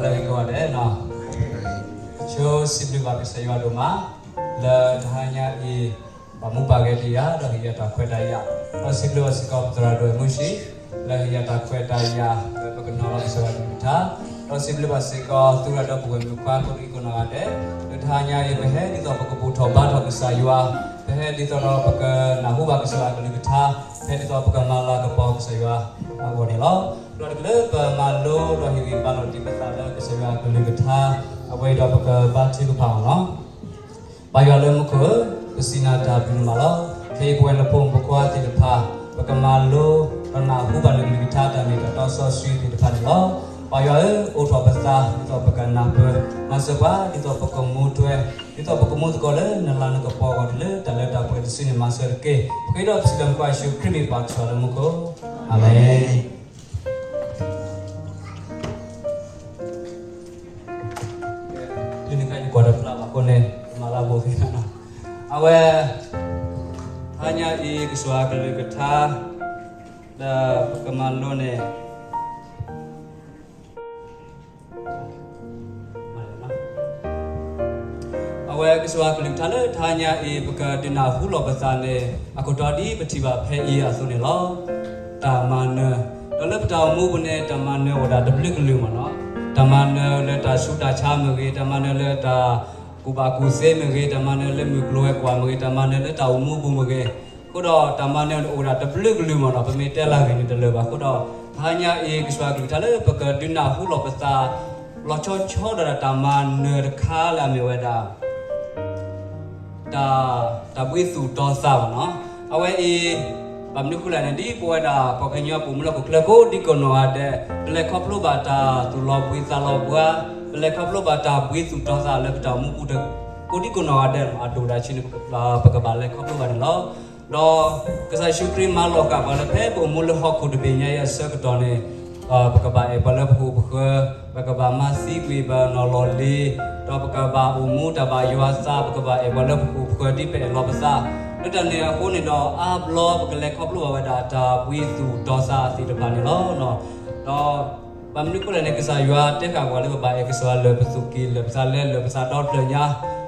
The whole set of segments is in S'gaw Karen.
ဂ့ၤကိးဂၤဒဲး, ဆိစံးဘျုးဘၣ်ကစၢ်ယွၤဒိၣ်မး, လၢတဟါညါအံၤ ပာ်မူပာ်ဂဲၤဒံးယၤ ဒီးဟ့ၣ်ယၤတၢ်ခွဲးတၢ်ယာ်, ဒီးစံးဘျုးဘၣ်စ့ၢ်ကီးပသရၣ်ဒိၣ်မုၢ်ဆံး လၢဟ့ၣ်ယၤတၢ်ခွဲးတၢ်ယာ် လၢပကနီၤလီၤကစၢ်ယွၤကလုၢ်ကထါ, ဒီးစံးဘျုးဘၣ်စ့ၢ်ကီး သူရၣ်ဒီပုၢ်ဝဲၢ်မုၣ်ခွါကိးဒံကိးနီၢ်ဂၤဒဲး, လၢတဟါညါအံၤ ပဟဲဒ်သိးပကဘူၣ်ထီၣ်ဘါထီၣ်ကစၢ်ယွၤ, ပဟဲဒ်သိးဒီးပကနၢ်ဟူဘၣ်ကစၢ်ယွၤကလုၢ်ကထါ, ပဟဲဒ်သိးပကမၤလၤကပီၤကစၢ်ယွၤအဂီၢ်န့ၣ်လီၤ. ဒီးတကလုာ် ပမၤလိဒီးဟ့ၣ်ဂံၢ်ဘါလိာ်တ့ၢ်ပသးလၢကစၢ်ယွၤကလုၢ်ကထါ, အဝဲအံၤဒီးပကဘါထုကဖၣ်အီၤလီၤ. ပၢ်ယွၤလၢမူခိၣ်ဧၢ, ပစံးနၤတၢ်ဘျုးနမးလီၤ. ခဲအံၤပဝဲနဖိမုၣ်ဖိခွါသ့ၣ်တဖၣ် ပကမၤလိ ဒီးနၢ်ဟူဘၣ်နကလုၢ်ကထါတၢ်မ့ၢ်တၢ်တီစီဆှံသ့ၣ်တဖၣ်န့ၣ်လီၤ. ပၢ်ယွၤဧၢ, အိးထီၣ်ပသး ဒ်သိးပကနၢ်ပၢၢ်, မၤစၢၤပှၤ ဒ်သိးပကမူထွဲ, ဒ်သိးပကမူသကိးလၢနလၤနကပီၤအဂီၢ် တုၤလၢတၢ်လၢတၢ်ပှဲၤတစုန့ၣ် မၤစၢၤတက့ၢ်. ပဃ့ဒီးပစံးလၢနဖိခွါယ့ၣ်ၡူးခရံာ်မ့ၢ်ပၢ်ကစၢ်လၢမူခိၣ်, အၤမ့ၣ်. လၢနခါယကွၢ်တဖျါဘၣ်အဃိန့ၣ် မၤလၢဘိသ့ၣ်, အဝဲ တဟါညါအံၤ ကစၢ်ယွၤကလုၢ်ကထါ လၢပကမၤလိန့ၣ် အဝဲကစၢ်ယွၤကလုၢ်ကထါလၢတဟါညါအံၤ ပကဒုးနၢ်ဟူလီၤပသးန့ၣ် အခိၣ်တီဒ်ပထံၣ်ဘၣ်ဖဲအံၤအသိးန့ၣ်လီၤ. တၢ်မၤနၢၤ, ဒီးလၢပတၢ်အိၣ်မူပူၤန့ၣ် တၢ်မၤနၢၤအိၣ်ဒၣ်တဘျုးကလုာ်မ့ၢ်နီၤ. တၢ်မၤနၢၤလၢတၢ်ဆူးတၢ်ဆါမ့ၢ်ဂ့ၤ, တၢ်မၤနၢၤလၢတၢ်ကူၣ်ဘၣ်ကူၣ်သ့မ့ၢ်ဂ့ၤ, တၢ်မၤနၢၤလၢမုၢ်ကျိၤဝဲၤကွာ်မ့ၢ်ဂ့ၤ, တၢ်မၤနၢၤလၢတၢ်အိၣ်မူပူၤမ့ၢ်ဂ့ၤ, အဃိဒီးတၢ်မၤနၢၤအိၣ်ဒၣ်တဘျုးကလုာ်မ့ၢ်နီၤ, ပမ့ၢ်တဲလၢအဂ့ၢ်န့ၣ်တလၢာ်ဘၣ်. အဃိဒီး တဟါညါအံၤ ကစၢ်ယွၤကလုၢ်ကထါလၢပကဒုးနၢ်ဟူလီၤပသး လီၤဆီဆီဒၣ်တၢ်မၤနၢၤတခါလၢအမ့ၢ်ဝဲဒၣ် တၢ်ဘှံးသူၣ်တီၤသးဘၣ်နီၤ. အဝဲအံၤ ဘၣ်မနုၤဃိလဲၣ်န့ၣ် ဒ်ပဝဲဒၣ်ပှၤကညီပအိၣ်မူလၢဟီၣ်ခိၣ်ချၢကိးဒံကိးနီၢ်ဂၤဒဲး ပလဲၤခီဖျိဘၣ်တၢ်သူၣ်လီၤဘှံးသးလီၤဘှါ, ပလဲၤခီဖျိဘၣ်တၢ်ဘှံးသူၣ်တီၤသးလၢပတၢ်အိၣ်မူပူၤကိးဒံကိးနီၢ်ဂၤဒဲး အဒိၣ်ဒၣ်ဆံးန့ၣ် ပကဘၣ်လဲၤခီဖျိဘၣ်န့ၣ်လီၤ. ဒီးကစၢ်ယ့ၣ်ၡူးခရံာ်မၤလီၤဃာ်ပှၤလၢဖဲပအိၣ်မူလၢဟီၣ်ခိၣ်တဘ့ၣ်ညါအံၤအဆၢကတီၢ်န့ၣ် ပကဘၣ်အဲၣ်ပှၤလၢပဃိၣ်ပဃၢၤ, ပကဘၣ်မၤသံကွံာ်ပနီၢ်လီၢ်လံၤ, ဒီးပကဘၣ်အိၣ်မူတၢ်ဘၣ်ယွၤသး, ပကဘၣ်အဲၣ်ပှၤလၢပဃိၣ်ပဃၢၤဒ်ပအဲၣ်လီၤပသး. လၢတၢ်န့ၣ်အဃိန့ၣ်ဒီး အါဘျီပကလဲၤခီဖျိဘၣ်ဝဲဒၣ်တၢ်ဘှံးသူၣ်တီၤသးသ့ၣ်တဖၣ်န့ၣ်လီၤ. ဒီး ဘၣ်မနုၤအဃိလဲၣ်န့ၣ် ကစၢ်ယွၤတဲဃာ်ပှၤလၢပဘၣ်အဲၣ်ကစၢ်ယွၤလၢာ်ပသူၣ်ကံၢ်လၢာ်ပသးလဲလၢာ်ပသးဒီဖျၢၣ်ညါ.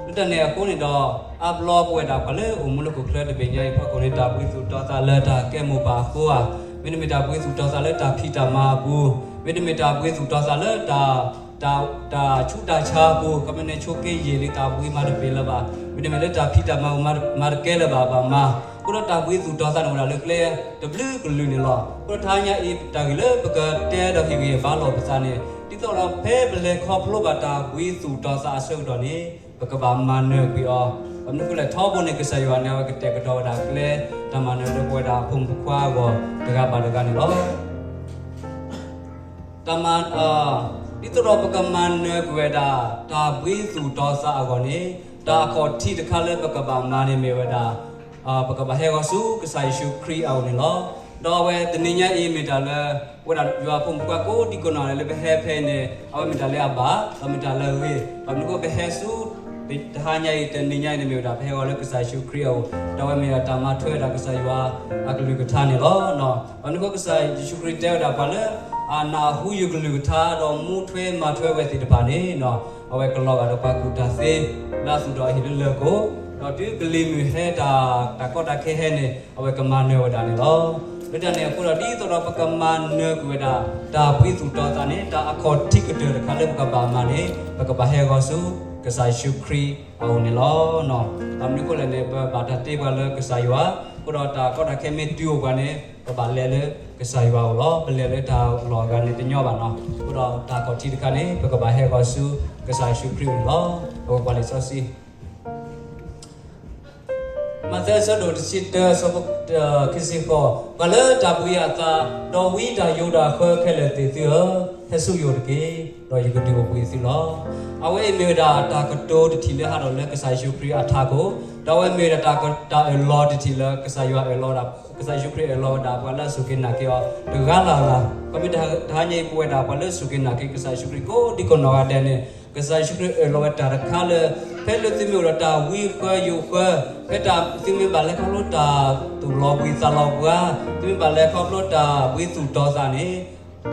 လၢတၢ်န့ၣ်အဃိန့ၣ်ဒီး အါဘျီပဝဲဒၣ်ပှၤလၢအိၣ်မူလၢဟီၣ်ခိၣ်ချၢတဘ့ၣ်ညါအံၤအဖီခိၣ်န့ၣ် တၢ်ဘှံးသူၣ်တီၤသးလၢတၢ်ကဲမိၢ်ပၢ်အဃိဧါ, မ့တမ့ၢ်တၢ်ဘှံးသူၣ်တီၤသးလၢတၢ်ဖံးတၢ်မၤအပူၤ, မ့တမ့ၢ်တၢ်ဘှံးသူၣ်တီၤသးလၢ တၢ်ဆူးတၢ်ဆါအပူၤ, ခီမ့ၢ်န့ၣ်ဆိးက့ယံာ်လံ တၢ်ဘှံးမၤတပ့ၤလၢၤဘၣ်, မ့တမ့ၢ်လၢတၢ်ဖံးတၢ်မၤအပူၤ မၤတကဲလၢၤဘၣ် ဘၣ်မၤ. အဃိဒီးတၢ်ဘှံးသူၣ်တီၤသးန့ၣ်အိၣ်ဒၣ်လၢကျဲတဘျုးကလုာ်န့ၣ်လီၤ. အဃိဒီးတဟါညါအံၤ တၢ်ဂ့ၢ်လၢပကတဲဒီးဟ့ၣ်ဂံၢ်ဟ့ၣ်ဘါလိာ်ပသးန့ၣ် ဒ်သိးဒီးဖဲပလဲၤခီဖျိဘၣ်တၢ်ဘှံးသူၣ်တီၤသးအဆၢကတီၢ်န့ၣ် ပကဘၣ်မၤနၢၤကွံာ်အီၤ. ဘၣ်မနုၤအဃိလဲၣ် ထီဘိန့ၣ် ကစၢ်ယွၤန့ၣ် အဝဲကတဲာ်ကတီၤဝဲဒၣ်ကျဲ တၢ်မၤနၢၤလၢပဝဲဒၣ်ဖိမုၣ်ဖိခွါအဂီၢ်တဂၤဘၣ်တဂၤန့ၣ်လီၤ. တၢ်မၤ ဒ်သိးဒီးပကမၤနၢၤကွံာ်ဝဲဒၣ် တၢ်ဘှံးသူၣ်တီၤသးအဂီၢ်န့ၣ် တၢ်အခီၣ်ထံးတခါလၢပကဘၣ်မၤန့ၣ်မ့ၢ်ဝဲဒၣ် ပကဘၣ်ဟဲဂီၤဆူကစၢ်ယ့ၣ်ၡူးခရံာ်အအိၣ်န့ၣ်လီၤ. ဒီးအဝဲတနံၤညါအံၤမ့ၢ်တၢ်လၢ ပဝဲဒၣ်ယွၤဖိမုၣ်ဖိခွါကိးဒံကိးနီၢ်ဂၤဒဲးလၢပဟဲဖဲအံၤန့ၣ် အဝဲမ့ၢ်တၢ်လၢအဘၣ် ဒီးမ့ၢ်တၢ်လၢအဂ့ၤ ဘၣ်မနုၤအဃိပဟဲဆူ တဟါညါအံၤတနံၤညါအံၤန့ၣ်မ့ၢ်ဝဲဒၣ် ပဟဲဂီၤလၢကစၢ်ယ့ၣ်ၡူးခရံာ်အအိၣ် ဒီးအဝဲမ့ၢ်ဒၣ်တၢ်မၤထွဲဝဲဒၣ်ကစၢ်ယွၤအကလုၢ်ကထါန့ၣ်လီၤ. ဘၣ်မနုၤအဃိကစၢ်ယ့ၣ်ၡူးခရံာ်တဲဝဲဒၣ်ပှၤလၢ အနၢ်ဟူယကလုၢ်ကထါ ဒီးမူထွဲမၤထွဲဝဲသ့ၣ်တဖၣ်န့ၣ် အဝဲကလီၤဂာ်ဒီးပှၤကူၣ်တၢ်သ့ လၢအသူၣ်ထီၣ်အဟံၣ်လၢလၢၢ်ကိၣ် ဒီးတုၤကလံၤမုၢ်ဟဲတၢ် တၢ်ကီတၢ်ခဲဟဲန့ၣ် အဝဲကမၤနၢၤဝဲဒၣ်န့ၣ်လီၤ. လၢတၢ်န့ၣ်အဃိဒီး ဒ်သိးဒီးပကမၤနၢၤကွံာ်ဝဲဒၣ် တၢ်ဘှံးသူၣ်တီၤသးန့ၣ် တၢ်အခီၣ်ထံးကတၢၢ်တခါလၢပကဘၣ်မၤန့ၣ် ပကဘၣ်ဟဲဂီၤဆူ ကစၢ်ယ့ၣ်ၡူးခရံာ်အအိၣ်န့ၣ်လီၤ. ဘၣ်မနုၤအဃိလဲၣ်န့ၣ် ပဘၣ်တၢ်တ့ပှၤလၢကစၢ်ယွၤ အဃိဒီးတၢ်ကီတၢ်ခဲမ့ၢ်တုၤအိၣ်ပှၤန့ၣ် ပဘၣ်လဲၤလၢကစၢ်ယွၤအအိၣ်လီၤ. ပလဲၤလၢတၢ်လီၢ်အဂၤန့ၣ်တညီဘၣ်နီၤ. အဃိဒီးတၢ်အခီၣ်ထံးတခါန့ၣ် ပကဘၣ်ဟဲဂီၤဆူကစၢ်ယ့ၣ်ၡူးခရံာ်အအိၣ်န့ၣ်လီၤ. ပကကွၢ်လံာ်စီဆှံ မးသဲအဆၢဒိၣ်တဆံတၢ အဆၢဖိ ခံဆံဃိး, ပှၤလၢတၢ်ဘှံးအသး, ဒီးဝံတၢ်ယိးတၢ်ဃၢခဲလၢာ်သ့ၣ်သုဧၢ, ဟဲဆူယအိၣ်တက့ၢ်, ဒီးယကဒုးအိၣ်ဘှံးသုလီၤ. အဝဲအံၤမ့ၢ်ဝဲဒၣ်တၢ်ကတိၤတထံၣ်လၢဟးထီၣ်လၢကစၢ်ယ့ၣ်ၡူးခရံာ်အထးခိၣ်, ဒီးအဝဲမ့ၢ်ဝဲဒၣ်တၢ်က တၢ်အၢၣ်လီၤတထံၣ်လၢကစၢ်ယွၤအၢၣ်လီၤဝဲဒၣ်, ကစၢ်ယ့ၣ်ၡူးခရံာ်အၢၣ်လီၤဝဲဒၣ်ပှၤလၢအစူၢ်က့ၤနာ်က့ၤအီၤ တဂၤလၢ်လၢ်. ခီမ့ၢ်တဟါညါအံၤပဝဲဒၣ်ပှၤလၢစူၢ်က့ၤနာ်က့ၤကစၢ်ယ့ၣ်ၡူးခရံာ်ကိးဒံကိးနီၢ်ဂၤဒဲးန့ၣ် ကစၢ်ယ့ၣ်ၡူးခရံာ်အၢၣ်လီၤဝဲတၢ်တခါလၢ ဖဲလၢသုမ့ၢ်အိၣ်ဒီးတၢ်ဝံဃၢယိးဃၢ, ဖဲတၢ်သုမ့ၢ်ဘၣ်လဲၤခီဖျိတၢ်သူၣ်လီၤဘှံးသးလီၤဘှါ, သုမ့ၢ်ဘၣ်လဲၤခီဖျိတၢ်ဘှံးသူၣ်တီၤသးန့ၣ်,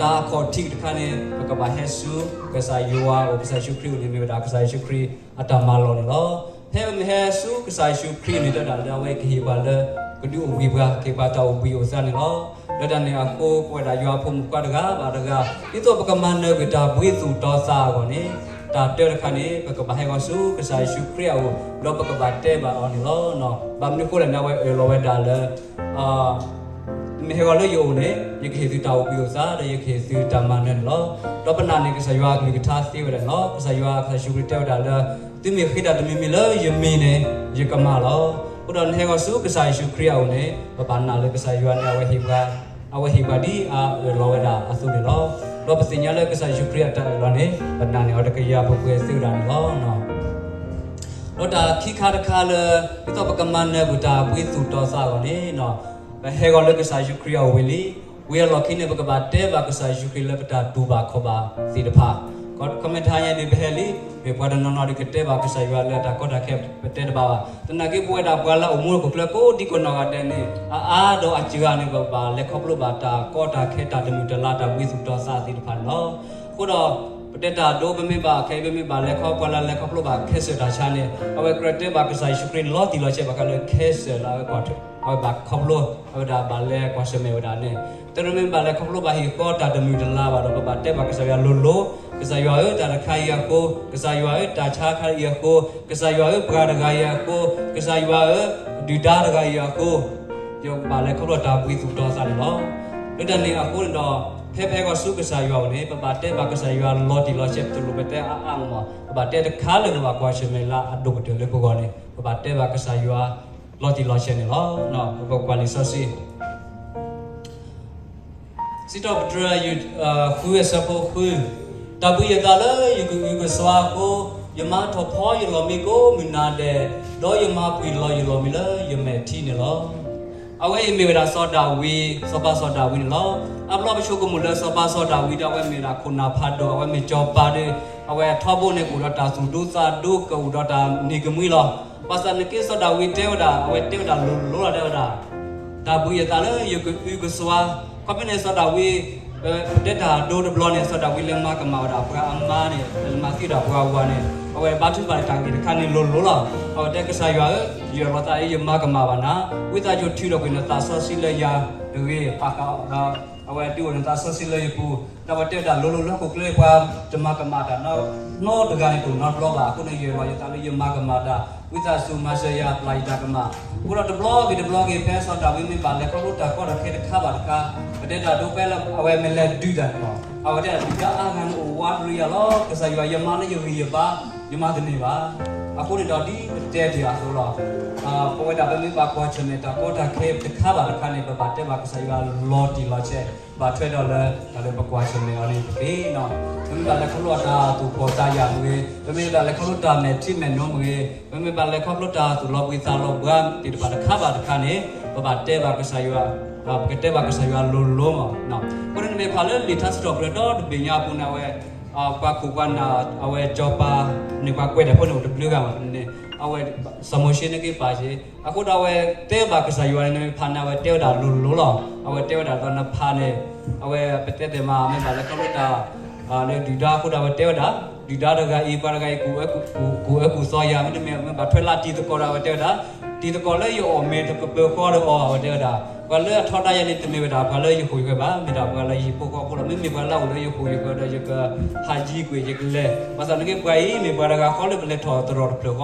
တၢ်အခီၣ်ထံးတခါန့ၣ် ပကဘၣ်ဟဲဆူကစၢ်ယွၤအအိၣ်, ကစၢ်ယ့ၣ်ၡူးခရံာ်အအိၣ်န့ၣ် မ့ၢ်ဝဲဒၣ်ကစၢ်ယ့ၣ်ၡူးခရံာ်အတၢ်မၤလိာ်န့ၣ်လီၤ. ဖဲပမ့ၢ်ဟဲဆူကစၢ်ယ့ၣ်ၡူးခရံာ်န့ၣ် တဲဝဲဒၣ်လၢအဝဲကဟ့ၣ်ပှၤလၢ ကဒုးအိၣ်ဘှံးပှၤ, ကဟ့ၣ်ပှၤတၢ်အိၣ်ဘှံးအိၣ်သါန့ၣ်လီၤ. လၢတၢ်န့ၣ်အဃိ ပဝဲဒၣ်ယွၤအဖိမုၣ်ဖိခွါတဂၤဘၣ်တဂၤ ဒ်သိးပကမၤနၢၤကွံာ်တၢ်ဘှံးသူၣ်တီသးအဂီၢ်န့ၣ်, တၢ်တၢတခါန့ၣ် ပကဘၣ်ဟဲဃီၤဆူကစၢ်ယ့ၣ်ၡူးခရံာ်အအိၣ် ဒီးပကဘၣ်တဲဘၣ်အီၤန့ၣ်လီၤ. ဘၣ်မနုၤအဃိလဲၣ်န့ၣ် အဝဲအၢၣ်လီၤဝဲဒၣ်လၢ မ့ၢ်ဟဲဃီၤလၢယအိၣ်န့ၣ် ယကဟ့ၣ်သုတၢ်အိၣ်ဘှံးအိၣ်သါ ဒီးယကဟ့ၣ်သုတၢ်မၤနၢၤန့ၣ်လီၤ. ဒီးပနာ်န့ၣ် ကစၢ်ယွၤအကလုၢ်ကထါသ့ဝဲဒၣ်န့ၣ်လီၤ. ကစၢ်ယွၤ ကစၢ်ယ့ၣ်ၡူးခရံာ်တဲဝဲဒၣ်လၢ သုမ့ၢ်ဃ့တၢ်တမံၤမံၤလၢယမံၤန့ၣ် ယကမၤလီၤ. အဃိဒီးနဟဲဃီၤဆူကစၢ်ယ့ၣ်ၡူးခရံာ်အအိၣ်န့ၣ် ပဘၣ်နာ်လၢကစၢ်ယွၤန့ၣ် အဝဲဟ့ၣ်ပှၤ, အဝဲဟ့ၣ်ပှၤဒ်အအၢၣ်လီၤဝဲဒၣ်အသိးန့ၣ်လီၤ. ဒီးပသ့ၣ်ညါလၢကစၢ်ယ့ၣ်ၡူးခရံာ်အတၢ်အၢၣ်လီၤန့ၣ် ပနာ်န့ၢ်အီၤတကယၤပှဲၤပှဲၤသ့ဝဲဒၣ်န့ၣ်လီၤ. ဒီးတၢ်ခံခါတခါလၢ ဒ်သိးပကမၤနၢၤကွံာ်တၢ်ဘှံးသူၣ်တီသးအဂီၢ်န့ၣ် ပဟဲဃီၤလၢကစၢ်ယ့ၣ်ၡူးခရံာ်အအိၣ်ဝံၤလံ, ဝံၤအလီၢ်ခံန့ၣ် ပကဘၣ်တဲဘၣ်ကစၢ်ယ့ၣ်ၡူးခရံာ်လၢပတၢ်တူၢ်ဘၣ်ခီၣ်ဘၣ်သ့ၣ်တဖၣ်. ခီမ့ၢ်တဟါညါန့ၣ် ပဟဲလံ, မ့ၢ်ပှၤတနီၤနီၤဒီးကတဲဘၣ်ကစၢ်ယွၤလၢတၢ်ကီတၢ်ခဲ ပတဲတဘၣ်ဘၣ်. သနာ်က့ ပဝဲဒၣ်ပှၤလၢအအိၣ်မူလၢဟီၣ်ခိၣ်ချၢကိးဒံကိးနီၢ်ဂၤဒဲးန့ၣ် အအါဒီးအစှၤဂၤန့ၣ် ပဘၣ်လဲၤခီဖျိဘၣ်တၢ်ကီတၢ်ခဲ တၢ်တမုာ်တလၤ တၢ်ဘှံးသူၣ်တီသးသ့ၣ်တဖၣ်န့ၣ်လီၤ. အဃိဒီး ပတဲတၢ်ဒိ ပမ့ၢ်ဘၣ်ခဲအံၤ ပမ့ၢ်ဘၣ်လဲၤခီဖျိပှၤလၢလဲၤခီဖျိဘၣ်ခဲစၢၣ်တၢ်ဆါန့ၣ် အဝဲကြၢးတဲဘၣ်ကစၢ်ယ့ၣ်ၡူးခရံာ်လီၤတံၢ်လီၤဆဲးဘၣ်ဃးလၢခဲစၢၣ်လၢအဝဲကွၢ်ထွဲ အဝဲဘၣ်ခီဖျိ အဝဲဒၣ်ဘၣ်လဲၤကွၢ်ဆၢၣ်မဲာ်ဝဲဒၣ်န့ၣ်, တမ့ၢ်ဘၣ်လဲၤခီဖျိဘၣ်ဟ့ၣ်ဃီတၢ်တမုာ်တလၤဘၣ်ဒီး ပဘၣ်တဲဘၣ်ကစၢ်ယွၤလိၤလိၤ, ကစၢ်ယွၤဧၢ တၢ်တခါအံၤအဃိ, ကစၢ်ယွၤဧၢ တၢ်ဆါခါအံၤအဃိ, ကစၢ်ယွၤဧၢ ပှၤတဂၤအံၤအဃိ, ကစၢ်ယွၤဧၢ ဒုၣ်ဒါတဂၤအံၤအဃိ ယဘၣ်လဲၤခီဖျိတၢ်ဘှံးသူၣ်တီသးန့ၣ်လီၤ. လၢတၢ်န့ၣ်အဃိန့ၣ်ဒီး ဖဲပဟဲဃီၤဆူကစၢ်ယွၤအအိၣ်န့ၣ် ပဘၣ်တဲဘၣ်ကစၢ်ယွၤလီၤတံၢ်လီၤဆဲး တလိၣ်ပတဲအါအါမး, ပဘၣ်တဲတခါလၢပဘၣ်ကွၢ်ဆၢၣ်မဲာ်လၢအဒိၣ်ကတၢၢ်လၢပဂီၢ်န့ၣ် ပဘၣ်တဲဘၣ်ကစၢ်ယွၤလီၤတံၢ်လီၤဆဲးန့ၣ်လီၤ. ပကကွၢ်လံာ်စီဆှံ စံးထီၣ်ပတြၢၤ ဃုအဆၢဖိဃု, တၢ်ဘှံးယသးလၢယကအုကစွါအဃိ, ယမၤထီၣ်ဖီယလီၢ်မံကိးမုၢ်နၤဒဲး, ဒီးယမၤပှံၢ်လီၤယလီၢ်မံလၢယမဲာ်ထံန့ၣ်လီၤ. အဝဲအံၤမ့ၢ်ဝဲဒၣ်စီၤဒၤဝံး, စီၤပၤစီၤဒၤဝံးန့ၣ်လီၤ. အါဘျီပဆိကမိၣ်လၢစီၤပၤစီၤဒၤဝံးဒီး အဝဲမ့ၢ်ဝဲဒၣ်ခိၣ်နၢ်ဖးဒိၣ်, အဝဲမ့ၢ်စီၤပၤဒီး အဝဲထီဘိန့ၣ် ကအိၣ်ဒီးတၢ်သူၣ်ဒူသးဒူ ကအိၣ်ဒီးတၢ်နံၤကမှံလီၤ. ဘၣ်ဆၣ်နာ်က့စီၤဒၤဝံးတဲဝဲဒၣ်, အဝဲတဲဝဲဒၣ်လိၤလိၤလီၤ တဲဝဲဒၣ် တၢ်ဘှံးယသးလၢယကအုကစွါ, ခီဖျိန့ၣ်စီၤဒၤဝံး ပတဲတၢ်ဒိတဘျီန့ၣ် စီၤဒၤဝံးလၢမၤကမၣ်ဝဲဒၣ်ပှၤအမါန့ၣ် လၢမၤသံဒၣ်ပှၤဝၤန့ၣ် အဝဲဘါထုကဖၣ်တၢ်ဂ့ၢ်တခါန့ၣ်လိၤလိၤလီၤ. အဝဲတဲကစၢ်ယွၤဧၢ, ယအၢၣ်လီၤသးအံၤ ယမၤကမၣ်ဘၣ်နၤ, ဝံသးစူၤထုးထီၣ်ကွံာ်နသးစီဆှံလၢယၤတဂ့ၤ, ပာ်ဃာ်ဒီး အဝဲဒုးအိၣ်နသးစီဆှံလၢယပူၤ, ဒီးအဝဲတဲဝဲဒၣ်လိၤလိၤလၢဟီၣ်ခိၣ်ချၢပှၤတမၤကမၣ်တၢ်နီတဂၤန့ၣ် တအိၣ်နီတဘျီဘၣ်. အဃိန့ၣ် ယအၢၣ်လီၤယသးလၢယမၤကမၣ်တၢ်, ဝံသးစူၤမၤစၢၤယၤ ပျၢ်ယတၢ်ကမၣ်. အဃိဒီးတဘျီဂ့ၤတဘျီဂ့ၤ ဖဲစီၤဒၤဝံးမ့ၢ်ဘၣ်လဲၤခီဖျိတၢ်ကီတၢ်ခဲတခါဘၣ်တခါ, ပတဲတၢ်ဒိဖဲလၢ အဝဲမ့ၢ်လဲၤဒုးတၢ်န့ၣ်လီၤ. အဝဲတဲဒၣ်ဒုၣ်ဒါအါဂၤန့ၣ်အိၣ်ဝးတရံးယၤလီၤ, ကစၢ်ယွၤ ယမၤလၢယဂံၢ်ယဘါ, ယမၤတန့ၢ်ဘၣ်. အဃိန့ၣ်ဒီးဒ်ပတဲတ့ၢ်အသိးလီၤ. ပဝဲဒၣ်ပမ့ၢ်ဘၣ်ကွၢ်ဆၢၣ်မဲာ်တၢ်ကီတၢ်ခဲတခါဘၣ်တခါန့ၣ် ပဘၣ်တဲဘၣ်ကစၢ်ယွၤလီၤတံၢ်လီၤဆဲး, ဘၣ်ထွဲဒီးလၢတၢ်လၢပကွၢ်ဆၢၣ်မဲာ်အီၤန့ၣ်တက့ၢ်. ပမ့ၢ်ဘၣ်လဲၤခီဖျိတၢ်သူၣ်ဖှီၣ်သးယာ်မ့ၢ်ဂ့ၤ, ပမ့ၢ်ဘၣ်လဲၤခီဖျိတၢ်မဲာ်ထံမဲာ်နိမ့ၢ်ဂ့ၤ, ပမ့ၢ်ဘၣ်လဲၤခီဖျိတၢ်သူၣ်လီၤဘှံးသးလီၤဘှါသ့ၣ်တဖၣ်တခါဘၣ်တခါန့ၣ် ပဘၣ်တဲဘၣ်ကစၢ်ယွၤ, ပကတဲဘၣ်ကစၢ်ယွၤလိၤလိၤမး. အဃိန့ၣ်မ့ၢ်ဖးလၢလံာ်ထါစံးထီၣ်ပတြၢၤဒီတဘ့ၣ်ညါအပူၤန့ၣ် အဝဲ ပှၤခိၣ်ပှၤနၢ် အဝဲစီၤပၤန့ၣ် ပှၤကွဲးတၢ်ဖိန့ၣ်အိၣ်တဘျုးဂၤမးန့ၣ်, အဝဲ စီၤမိၤၡ့န့ၣ်က့ၤပာ်က့ၤ, အဃိဒီးအဝဲတဲဘၣ်ကစၢ်ယွၤန့ၣ် မ့ၢ်ဖးန့ၣ် အဝဲတဲဝဲဒၣ်လိၤလိၤလီၤ. အဝဲတဲဝဲဒၣ်ဒီးနဖးန့ၣ် အဝဲပတဲသ့ၣ်မး မ့ၢ်ဘၣ်လဲၤခီဖျိတၢ် လၢဒုၣ်ဒါအဃိဒီး အဝဲတဲဝဲဒၣ် ဒုၣ်ဒါတဂၤအံၤ ပှၤတဂၤအံၤ ကူၣ်အၢကူၣ်သီယၤ မ့တမ့ၢ် မ့ၢ်ဘၣ်ထွဲလၢတံၤသကိးဒီး အဝဲတဲဝဲဒၣ် တံၤသကိးလၢယအီၣ်မ့ၢ်တကပၢၤဃီဒီးအီၤ အဝဲတဲဝဲဒၣ် ပှၤလၢအထီဒါယၤန့ၣ် တမ့ၢ်ဝဲဒၣ်ပှၤလၢယဟူးယဃဲၤဘၣ်, မ့ၢ်ဒၣ်ပှၤလၢယဟံၣ်ဖိဃီဖိလီၤ. မ့မ့ၢ်ပှၤလၢအအိၣ်လၢယဟူးယဃဲၤဒီး ယကဟးယံၤကွံာ် ယကလဲၤ, ဘၣ်ဆၣ်န့ၣ်က့ၤ ပှၤအံၤမ့ၢ်ပှၤတဂၤဃီလၢပလဲၤထီၣ်သရိာ်တဖျၢၣ်ဃီလ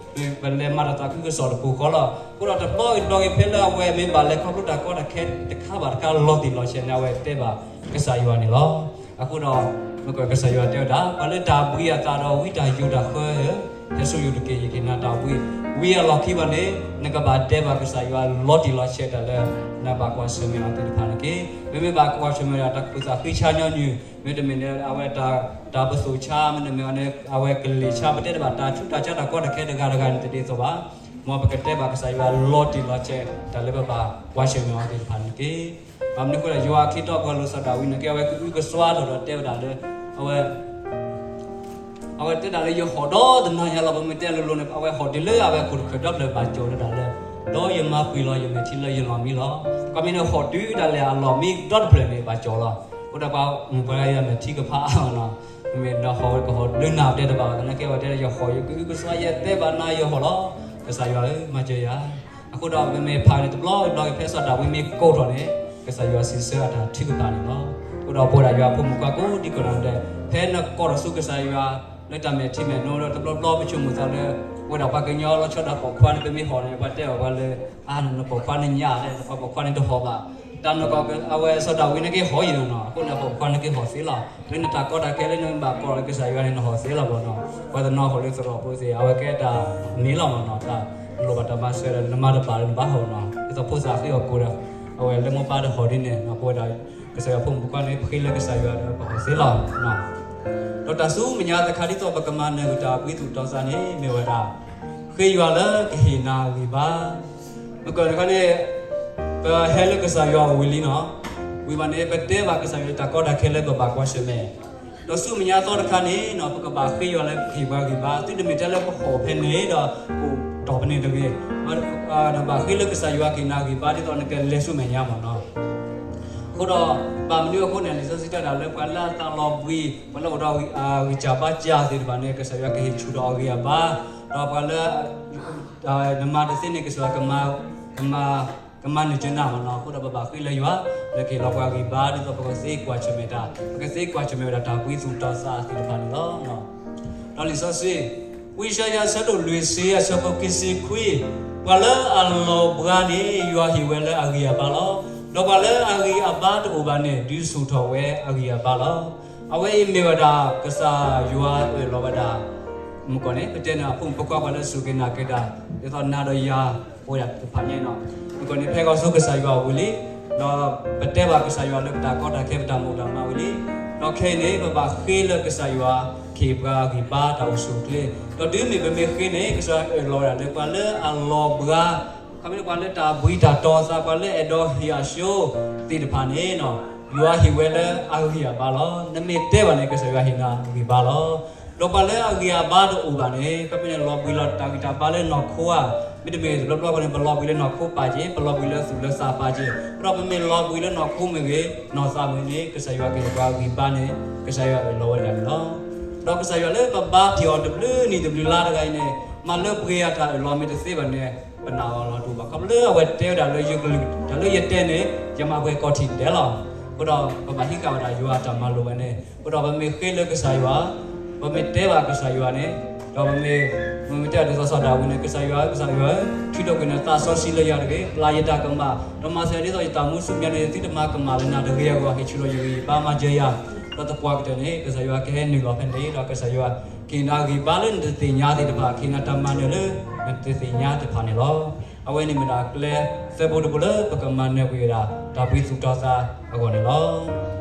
ီၤ. ပလဲၤမၤတၢ်သးခုကစီၣ်တပူၤဃီလီၤ. အဃိဒီးတဘျီဂ့ၤတဘျီဂ့ၤ ဖဲလၢအဝဲမ့ၢ်ဘၣ်လဲၤခီဖျိတၢ်ကီတၢ်ခဲတခါဘၣ်တခါလီၤတံၢ်လီၤဆဲးန့ၣ် အဝဲတဲဘၣ်ကစၢ်ယွၤန့ၣ်လီၤ. အဃိဒီး မ့ၢ်ကွၢ်ကစၢ်ယွၤတဲဝဲဒၣ် ပှၤလၢတၢ်ဘှံးအသးဒီးဝံတၢ်ယိးတၢ်ဃၢဧၢ, ဟဲဆူယအိၣ်တက့ၢ်, ယကဟ့ၣ်နၤတၢ်ဘှံး. ဝံၤအလီၢ်ခံဘၣ်န့ၣ် နကဘၣ်တဲဘၣ်ကစၢ်ယွၤလီၤတံၢ်လီၤဆဲးတၢ်လၢ နဘၣ်ကွၢ်ဆၢၣ်မဲာ်အီၤသ့ၣ်တဖၣ်န့ၣ်တက့ၢ်. မ့မ့ၢ်ဘၣ်ကွၢ်ဆၢၣ်မဲာ်ဒၣ်တၢ်ကူၣ်သးဃံဆါညီနုၢ်, မ့တမ့ၢ်န့ၣ် အဝဲတၢ်ပသိၣ်ဆါ, မ့တမ့ၢ်န့ၣ် အဝဲကလံၣ်ဆါ, ပတဲတဘၣ်တၢ်ဆူးတၢ်ဆါတၢ်ကီတၢ်ခဲတဂၤတဂၤန့ၣ်တဒ်သိးဘၣ်. မ်ပကတဲဘၣ်ကစၢ်ယွၤလီၤတံၢ်လီၤဆဲး တၢ်လၢပဘၣ်ကွၢ်ဆၢၣ်မဲာ်အီၤသ့ၣ်တဖၣ်န့ၣ်တက့ၢ်. ဘၣ်မနုၤအဃိလဲၣ် ယွၤအခံတီပှၤလိၤစီၤဒၤဝံးန့ၣ်က့ အဝဲကအုကစွါထီၣ်ဒီးတဲဝဲဒၣ်လၢ အဝဲ အဝဲတဲဒၣ်လၢယဟီၣ်ဒီတနၤညါလီၤ. ပမ့ၢ်တဲလိၤလိၤန့ၣ် အဝဲဟီၣ်တုၤလၢအဝဲခိၣ်တဖျၢၣ်ဒီဖျၢၣ်ဘၣ်ကၠီၤဝဲဒၣ်လၢ ဒီးယမၤပှံၤလီၤယမဲာ်ထံလၢယလီၢ်မံလီၤ. ခီမ့ၢ်န့ၣ်ဟီၣ်တုၤဒၣ်လဲာ်အလီၢ်မံဒီတဖျၢၣ်န့ၣ် ဘၣ်ကၠီၤလီၤ. အိၣ်ဒၣ်ပှၤမိၢ်ပှၤယၤမဲာ်ထံကဖးအါနီၤ, မ့ၢ်ဒီးဟီၣ်ကဟီၣ်ဒုးနၢ်ပတဲတဘၣ်ဘၣ် သနာ်က့အဝဲတဲလၢယဟီၣ် ယကအုကစွါ ယတဲဘၣ်နၤယဟီၣ်လီၤ. ကစၢ်ယွၤဧၢ မၤစၢၤယၤ. အဃိဒီးပမ့ၢ်ဖးန့ၣ် တဘျီဘျီက့ၤ ဖဲစီၤဒၤဝံးမ့ၢ်ကိးထီၣ်န့ၣ် ကစၢ်ယွၤစံးဆၢအတၢ်ထုကဖၣ်န့ၣ်လီၤ. အဃိဒီးပဝဲဒၣ်ယွၤဖိမုၣ်ဖိခွါကိးဒံကိးနီၢ်ဒဲး ဖဲနကိးထီၣ်ဆူကစၢ်ယွၤ လၢတၢ်မဲာ်ထံမဲာ်နိဒီး တဘျီဘျီပဆိကမိၣ်သးလၢ ပဝဲဒၣ်ပှၤကညီလီၤဆီဒၣ်ပိာ်ခွါန့ၣ် ပမ့ၢ်ဟီၣ်န့ၣ် ပှၤတဲအီၤပှၤလၢ အါ နပိာ်ခွါန့ၣ်ညါလဲၣ် နပှၤပိာ်ခွါန့ၣ်တဟီၣ်ဘၣ်. တၢ်နီၢ်ကီၢ် အဝဲစီၤဒၤဝံးန့ၣ်က့ၤဟီၣ်ယံၤနီၤနီၤ အဃိန့ၣ်ပိာ်ခွါန့ၣ်က့ၤဟီၣ်သ့လီၤ. လၢနတၢ်ကီတၢ်ခဲလၢနဘၣ်ကိးလၢကစၢ်ယွၤန့ၣ် နဟီၣ်သ့လီၤဘၣ်နီၤ. ပှၤတနီၤဟီၣ်လၢသရိာ်ဖိသ့ၣ် အဝဲကဲတၢ်မ့ၢ်လီၤမၢ်နီၤ တၢ်လိၣ်ဘၣ်တၢ်မၤစၢၤဒီး နမၤတဘၣ်လၢနဘၣ်ဟီၣ်နီၤ ဒ်သိးဖိသၣ်ဃ့အီၣ်ကိၣ်ဒီး အဝဲလၢမိၢ်ပၢ်တဟီၣ်ဒ်န့ၣ် ပဝဲဒၣ် ကစၢ်ယွၤဖိမုၣ်ဖိခွါန့ၣ် ပဃ့လၢကစၢ်ယွၤဒီးပဟီၣ်သ့လီၤ. ဒီးတၢ်ဆူမဲာ်ညါတခါ ဒ်သိးပကမၤနၢၤက့ၤတၢ်ဘှံးသူၣ်တီၤသးန့ၣ် မ့ၢ်ဝဲဒၣ် ဃ့ယွၤလၢကဟ့ၣ်နၤဂံၢ်ဘါ. မ့ၢ်ကီၢ်န့ၣ်ခီန့ၣ် ပဟဲလၢကစၢ်ယွၤအဝ့ၢ်လံနီၤ, ဝံၤဘၣ်န့ၣ် ပတဲဘၣ်ကစၢ်ယွၤလၢတၢ်ကီတၢ်ခဲလၢပဘၣ်ကွၢ်ဆၢၣ်မဲာ်, ဒီးဆူမဲာ်ညါသီတခါန့ၣ်နီၤ ပကဘၣ်ဃ့ယွၤလၢကဟ့ၣ်ပှၤဂံၢ်ဘါ သုတမ့ၢ်တဲလၢပဟီၣ်ဖဲန့ၣ်ဒီး ပတီၢ်ပန့ၣ်တဂ့ၤ, နဘၣ်ဃ့လၢကစၢ်ယွၤကဟ့ၣ်နၤဂံၢ်ဘါ ဒ်သိးနကလဲၤဆူမဲာ်ညါမၢ်နီၤ. အဃိဒီး ဘၣ်မနုၤအဃိန့ၣ် လံာ်စီဆှံတဲဒၣ်လၢပှၤလၢအသးလီၤဘှံး ပှၤလၢအိၣ်ဒီးဂံၢ်စၢ်ဘါစၢ်သ့ၣ်တဖၣ်န့ၣ် ကစၢ်ယွၤကဟ့ၣ်ဆူၣ်ထီၣ်အဂံၢ်အဘါ, ဒီးပှၤလၢ နမၤတသ့န့ၣ် ကစၢ်ယွၤ ကမၤနၢၤက့ၤနၤမၢ်နီၤ. အဃိဒီးပဘၣ်ဃ့လၢယွၤ လၢကဟ့ၣ်လီၤပှၤဂံၢ်ဘါ ဒ်သိးပကသ့ကွၢ်ဆၢၣ်မဲာ်တၢ် ပကသ့ကွၢ်ဆၢၣ်မဲာ်ဝဲဒၣ်တၢ်ဘှံးသူၣ်တီၤသးသ့ၣ်တဖၣ်န့ၣ်လီၤ. ဒီးလံာ်စီဆှံ ဝံယၡါယၤအဆၢဒိၣ်လွံၢ်ဆံအဆၢဖိခံဆံခွံ, ပှၤလၢအလီၤဘှါန့ၣ် ယွၤဟ့ၣ်ဝဲလၢအဂံၢ်အဘါလီၤ. ဒီးပှၤလၢအဂံၢ်အဘါတအိၣ်ဘၣ်န့ၣ် ဒုးဆူၣ်ထီၣ်ဝဲအဂံၢ်အဘါလီၤ. အဝဲအံၤမ့ၢ်ဝဲဒၣ်ကစၢ်ယွၤအၢၣ်လီၤဝဲဒၣ် မ့ၢ်ကီၢ်န့ၣ် ပတဲန့ၣ် အဖိမုၣ်ဖိခွါပှၤလၢစူၢ်က့ၤနာ်က့ၤတၢ် ဒ်သိးနၤဒီးယၤ ပဝဲဒၣ်တဖၣ်ညါနီၤ. မ့ၢ်ကီၢ်န့ၣ် ဖဲဂီၤဆူကစၢ်ယွၤအဝ့ၢ်လံ, ဒီးပတဲဘၣ်ကစၢ်ယွၤလၢပတၢ်ကီတၢ်ခဲ ပတၢ်မိၣ်တၢ်မၤဝံၤလံ, ဒီးခဲအံၤန့ၣ် ပဘၣ်ဃ့လၢကစၢ်ယွၤ ကဟ့ၣ်ပှၤဂံၢ်ဘါတၢ်အိၣ်ဆူၣ်အိၣ်ချ့, ဒီးတုၤမ့ၢ်ပမ့ၢ်ဃ့န့ၣ် ကစၢ်ယွၤအၢၣ်လီၤဝဲဒၣ်လၢပှၤလၢအလီၤဘှါ ခီမ့ၢ်ပှၤလၢတၢ်ဘှံးတၢ်တီၤသး ပှၤလၢအဲၣ်ဒိးဟ့ၣ်အဆှိသ့ၣ်တဖၣ်န့ၣ်နီၤ, ယွၤဟ့ၣ်ဝဲလၢအဂံၢ်အဘါလီၤ. နမ့ၢ်တဲဘၣ်န့ၣ် ကစၢ်ယွၤဟ့ၣ်နၤဂံၢ်ဘါလီၤ. ဒီးပှၤလၢအဂံၢ်အဘါတအိၣ်ဘၣ်န့ၣ် ခီမ့ၢ်န့ၣ် လီၤဘှံးလီၤတၢ်ဂံၢ်တၢ်ဘါလၢနီၢ်ခိဧါ, မ့တမ့ၢ်တဘျီဘျီဃီန့ၣ် ပလီၤဘှံးလၢနီၢ်ခိပာ်က့ၤ, ပလီၤဘှံးလၢသူၣ်လၢသးပာ်က့ၤ, ဒီးပမ့ၢ်လီၤဘှံးလၢနီၢ်ခိမ့ၢ်ဂ့ၤ နီၢ်သးမ့ၢ်ဂ့ၤန့ၣ် ကစၢ်ယွၤကဟ့ၣ်ပှၤဂံၢ်ဘါန့ၣ် ကစၢ်ယွၤအၢၣ်လီၤဝဲဒၣ်န့ၣ်လီၤ. ဒီးကစၢ်ယွၤလၢပဘါထီၣ်အီၤတဘျုးနံၣ်တဘျုးလါတဂၤအံၤန့ၣ် မၤလၢပှဲၤအတၢ်အၢၣ်လီၤမ့ၢ်တသ့ဘၣ်န့ၣ် ပနာ်အီၤလီၤတအိၣ်ဘၣ်. ခီဖျိလၢအဝဲတဲဝဲဒၣ်လၢယကလုၢ် တၢ်လၢယတဲန့ၣ် ယမၤပှဲၤကီၢ်ထံးဒဲးလီၤ. အဃိဒီးပဘၣ်ဟံးဃာ်ဝဲဒၣ်ယွၤအတၢ်မၤလိာ်ဝဲန့ၣ် အဃိဒီးပမ့ၢ်ဃ့လၢကစၢ်ယွၤ ပမ့ၢ်တဲဘၣ်ကစၢ်ယွၤန့ၣ် ဒီးပမ့ၢ် ပမ့ၢ်တဲဒ်သိးစီၤဒၤဝံးန့ၣ် ကစၢ်ယွၤ ကစၢ်ယွၤ ထုးထီၣ်ကွံာ်နသးစီဆှံလၢယၤတဂ့ၤ, ပျၢ်ယတၢ်ကမၣ်, ဒီးမၤစၢၤဒ်သိးယတၢ်မူဆူမဲာ်ညါန့ၣ် သုတမၤကမၣ်လၢနၤတဂ့ၤအဂီၢ် ဟ့ၣ်ဆူၣ်ထီၣ်ယဂံၢ်ယဘါ မၤစၢၤယၤ, ဒီးသပှၢ်ကတၢၢ်န့ၣ် ကစၢ်ယွၤကဟဲနုာ်လီၤဖဲန့ၣ်ဒီး ကစၢ်ယွၤ ကဟ့ၣ်နၤဂံၢ်ဘါလၢနတသ့ၣ်ညါသ့ၣ်တဖၣ်, ကဟ့ၣ်နၤတၢ်မၤနၢၤလၢနတသ့ၣ်ညါတဖၣ်န့ၣ်လီၤ. အဝဲန့ၣ်မ့ၢ်ဒၣ်ကျဲသၢဘိတဘိလၢပကမၤနၢၤကွံာ်ဝဲဒၣ် တၢ်ဘှံးသူၣ်တီၤသးအဂီၢ်န့ၣ်လီၤ. ဒီးတၢ်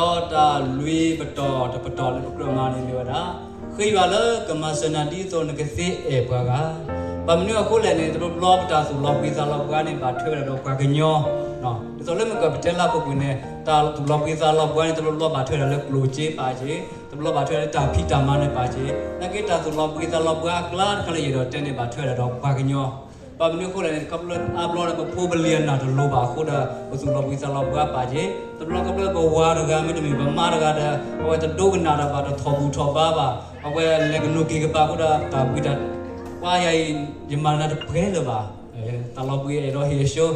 လွံၢ်ပတီၢ်တပတီၢ်လၢပကြၢးမၤန့ၣ်မ့ၢ်ဝဲဒၣ်, ဃ့ယွၤလၢကမၤစၢၤနၤဒ်သိးနကသ့အဲၣ်ပှၤဂၤ. ဘၣ်မနုၤအဃိလဲၣ်န့ၣ် တဘျီဘျီပတၢ်သူၣ်လီၤဘှံးသးလီၤဘှါန့ၣ် ဘၣ်ထွဲဝဲဒၣ်ဒီးပှၤကညီ, ဒ်သိးလၢမ့ၢ်ကီၢ်ပတဲလၢအပူၤကွံာ်န့ၣ် တၢ်သူၣ်လီၤဘှံးသးလီၤဘှါန့ၣ် တဘျီဘျီဘၣ်ထွဲဝဲဒၣ်လၢကျိၣ်စ့ပာ်စ့, တဘျီဘၣ်ထွဲဝဲဒၣ်လၢတၢ်ဖံးတၢ်မၤန့ၣ်ပာ်စ့, နာ်က့တၢ်သူၣ်လီၤဘှံးသးလီၤဘှါအကျါတခါလၢယအဲၣ်ဒိးတဲန့ၣ် ဘၣ်ထွဲဝဲဒၣ်ဒီးပှၤကညီ ဘၣ်မနုၤအဃိလဲၣ်န့ၣ် ခီဖျိအါဘျီန့ၣ် ပဖိပလံၤအနၢ်တလိၤဘၣ်အဃိဒီး ပသူၣ်လီၤဘှံးသးလီၤဘှါပာ်က့ၤ, တဘျီခီဖျိပဝၤတဂၤ မ့တမ့ၢ်ပမါတဂၤဒီး အဝဲတဒိကနၣ်တၢ်ဘၣ် တထီၣ်ဘူၣ်ထီၣ်ဘါဘၣ်, အဝဲလဲၤကနူၤက့ၤကပၤအဃိဒီး တၢ်ဘှံးတၢ် ပှၤယၤအံၤ ယမၤနၤတပှဲၤလၢၤဘၣ်, တၢ်လီၤဘှံးအဲၣ်ဒိးဟ့ၣ်အဆှိ,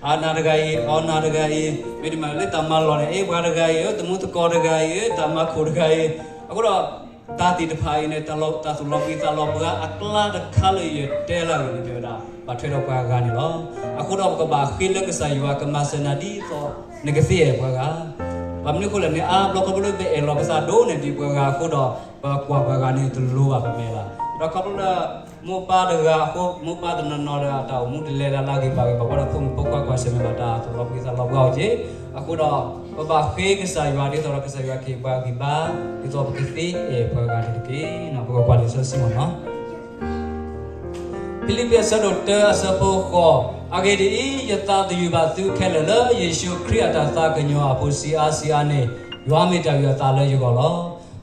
အါနၤတဂၤအံၤ အီနၤတဂၤအံၤ မ့တမ့ၢ်လၢတၢ်မၤလီၢ်န့ၣ် အ့ၣ်ပှၤတဂၤအံၤ သမူသကိးတဂၤအံၤ တၢ်မၤခိၣ်တဂၤအံၤ, အဃိဒီး တၢ်သ့ၣ်တဖၣ်အံၤန့ၣ် တၢ်သူၣ်လီၤဘှံးသးလီၤဘှါအကျါတခါလၢယတဲလၢအဂ့ၢ်န့ၣ်မ့ၢ်ဝဲဒၣ် ဘၣ်ထွဲဒီးပှၤဂၤန့ၣ်လီၤ. အဃိဒီးပကဘၣ်ဃ့လၢကစၢ်ယွၤကမၤစၢၤနၤဒ်သိးနကသ့အဲၣ်ပှၤဂၤ, ဘၣ်မနုၤအဃိလဲၣ်န့ၣ် အါဘျီခီဖျိလၢပအဲၣ်လီၤပသးဒိၣ်န့ၢ်ဒံးပှၤဂၤအဃိဒီး ပကွၢ်ပှၤဂၤန့ၣ်တလိၤဘၣ်ပမဲာ်ဘၣ်, ဒီးခီဖျိလၢ မိၢ်ပၢ်တဂၤအဃိ မိၢ်ပၢ်တနီၤနီၤဒီး တၢ်အိၣ်မူတလဲၤလၢ်လၢအဂ့ၤဘၣ်ဂ့ၤဘၣ်ဘၣ်ဒီး ဖိမုၣ်ဖိခွါကွၢ်ဆၢၣ်မဲာ်ဘၣ်တၢ်သူၣ်လီၤဘှံးသးလီၤဘှါအီၤက့ၤ, အဃိဒီး ပဘၣ်ဃ့ကစၢ်ယွၤဒ်သိးဒီးကစၢ်ယွၤကဟ့ၣ်ပှၤဂံၢ်ဘါ ဒ်သိးပကသ့အဲၣ်ပှၤဂၤန့ၣ်တက့ၢ်. ပကကွၢ်လံာ်စီဆှံမ့ၢ်နီၤ ဖံလံးပံးအဆၢဒိၣ်တၢအဆၢဖိဃိး, အဂ့ၢ်ဒ်အံၤ, ယသးသယုၢ်ဘၣ်သုခဲလၢာ်လၢ ယ့ၣ်ၡူးခရံာ်အတၢ်သးကညီၤအဖိဆံးအါဆံးအါန့ၣ်, ယွၤမ့ၢ်တၢ်အုၣ်အသးလၢယဂီၢ်လီၤ.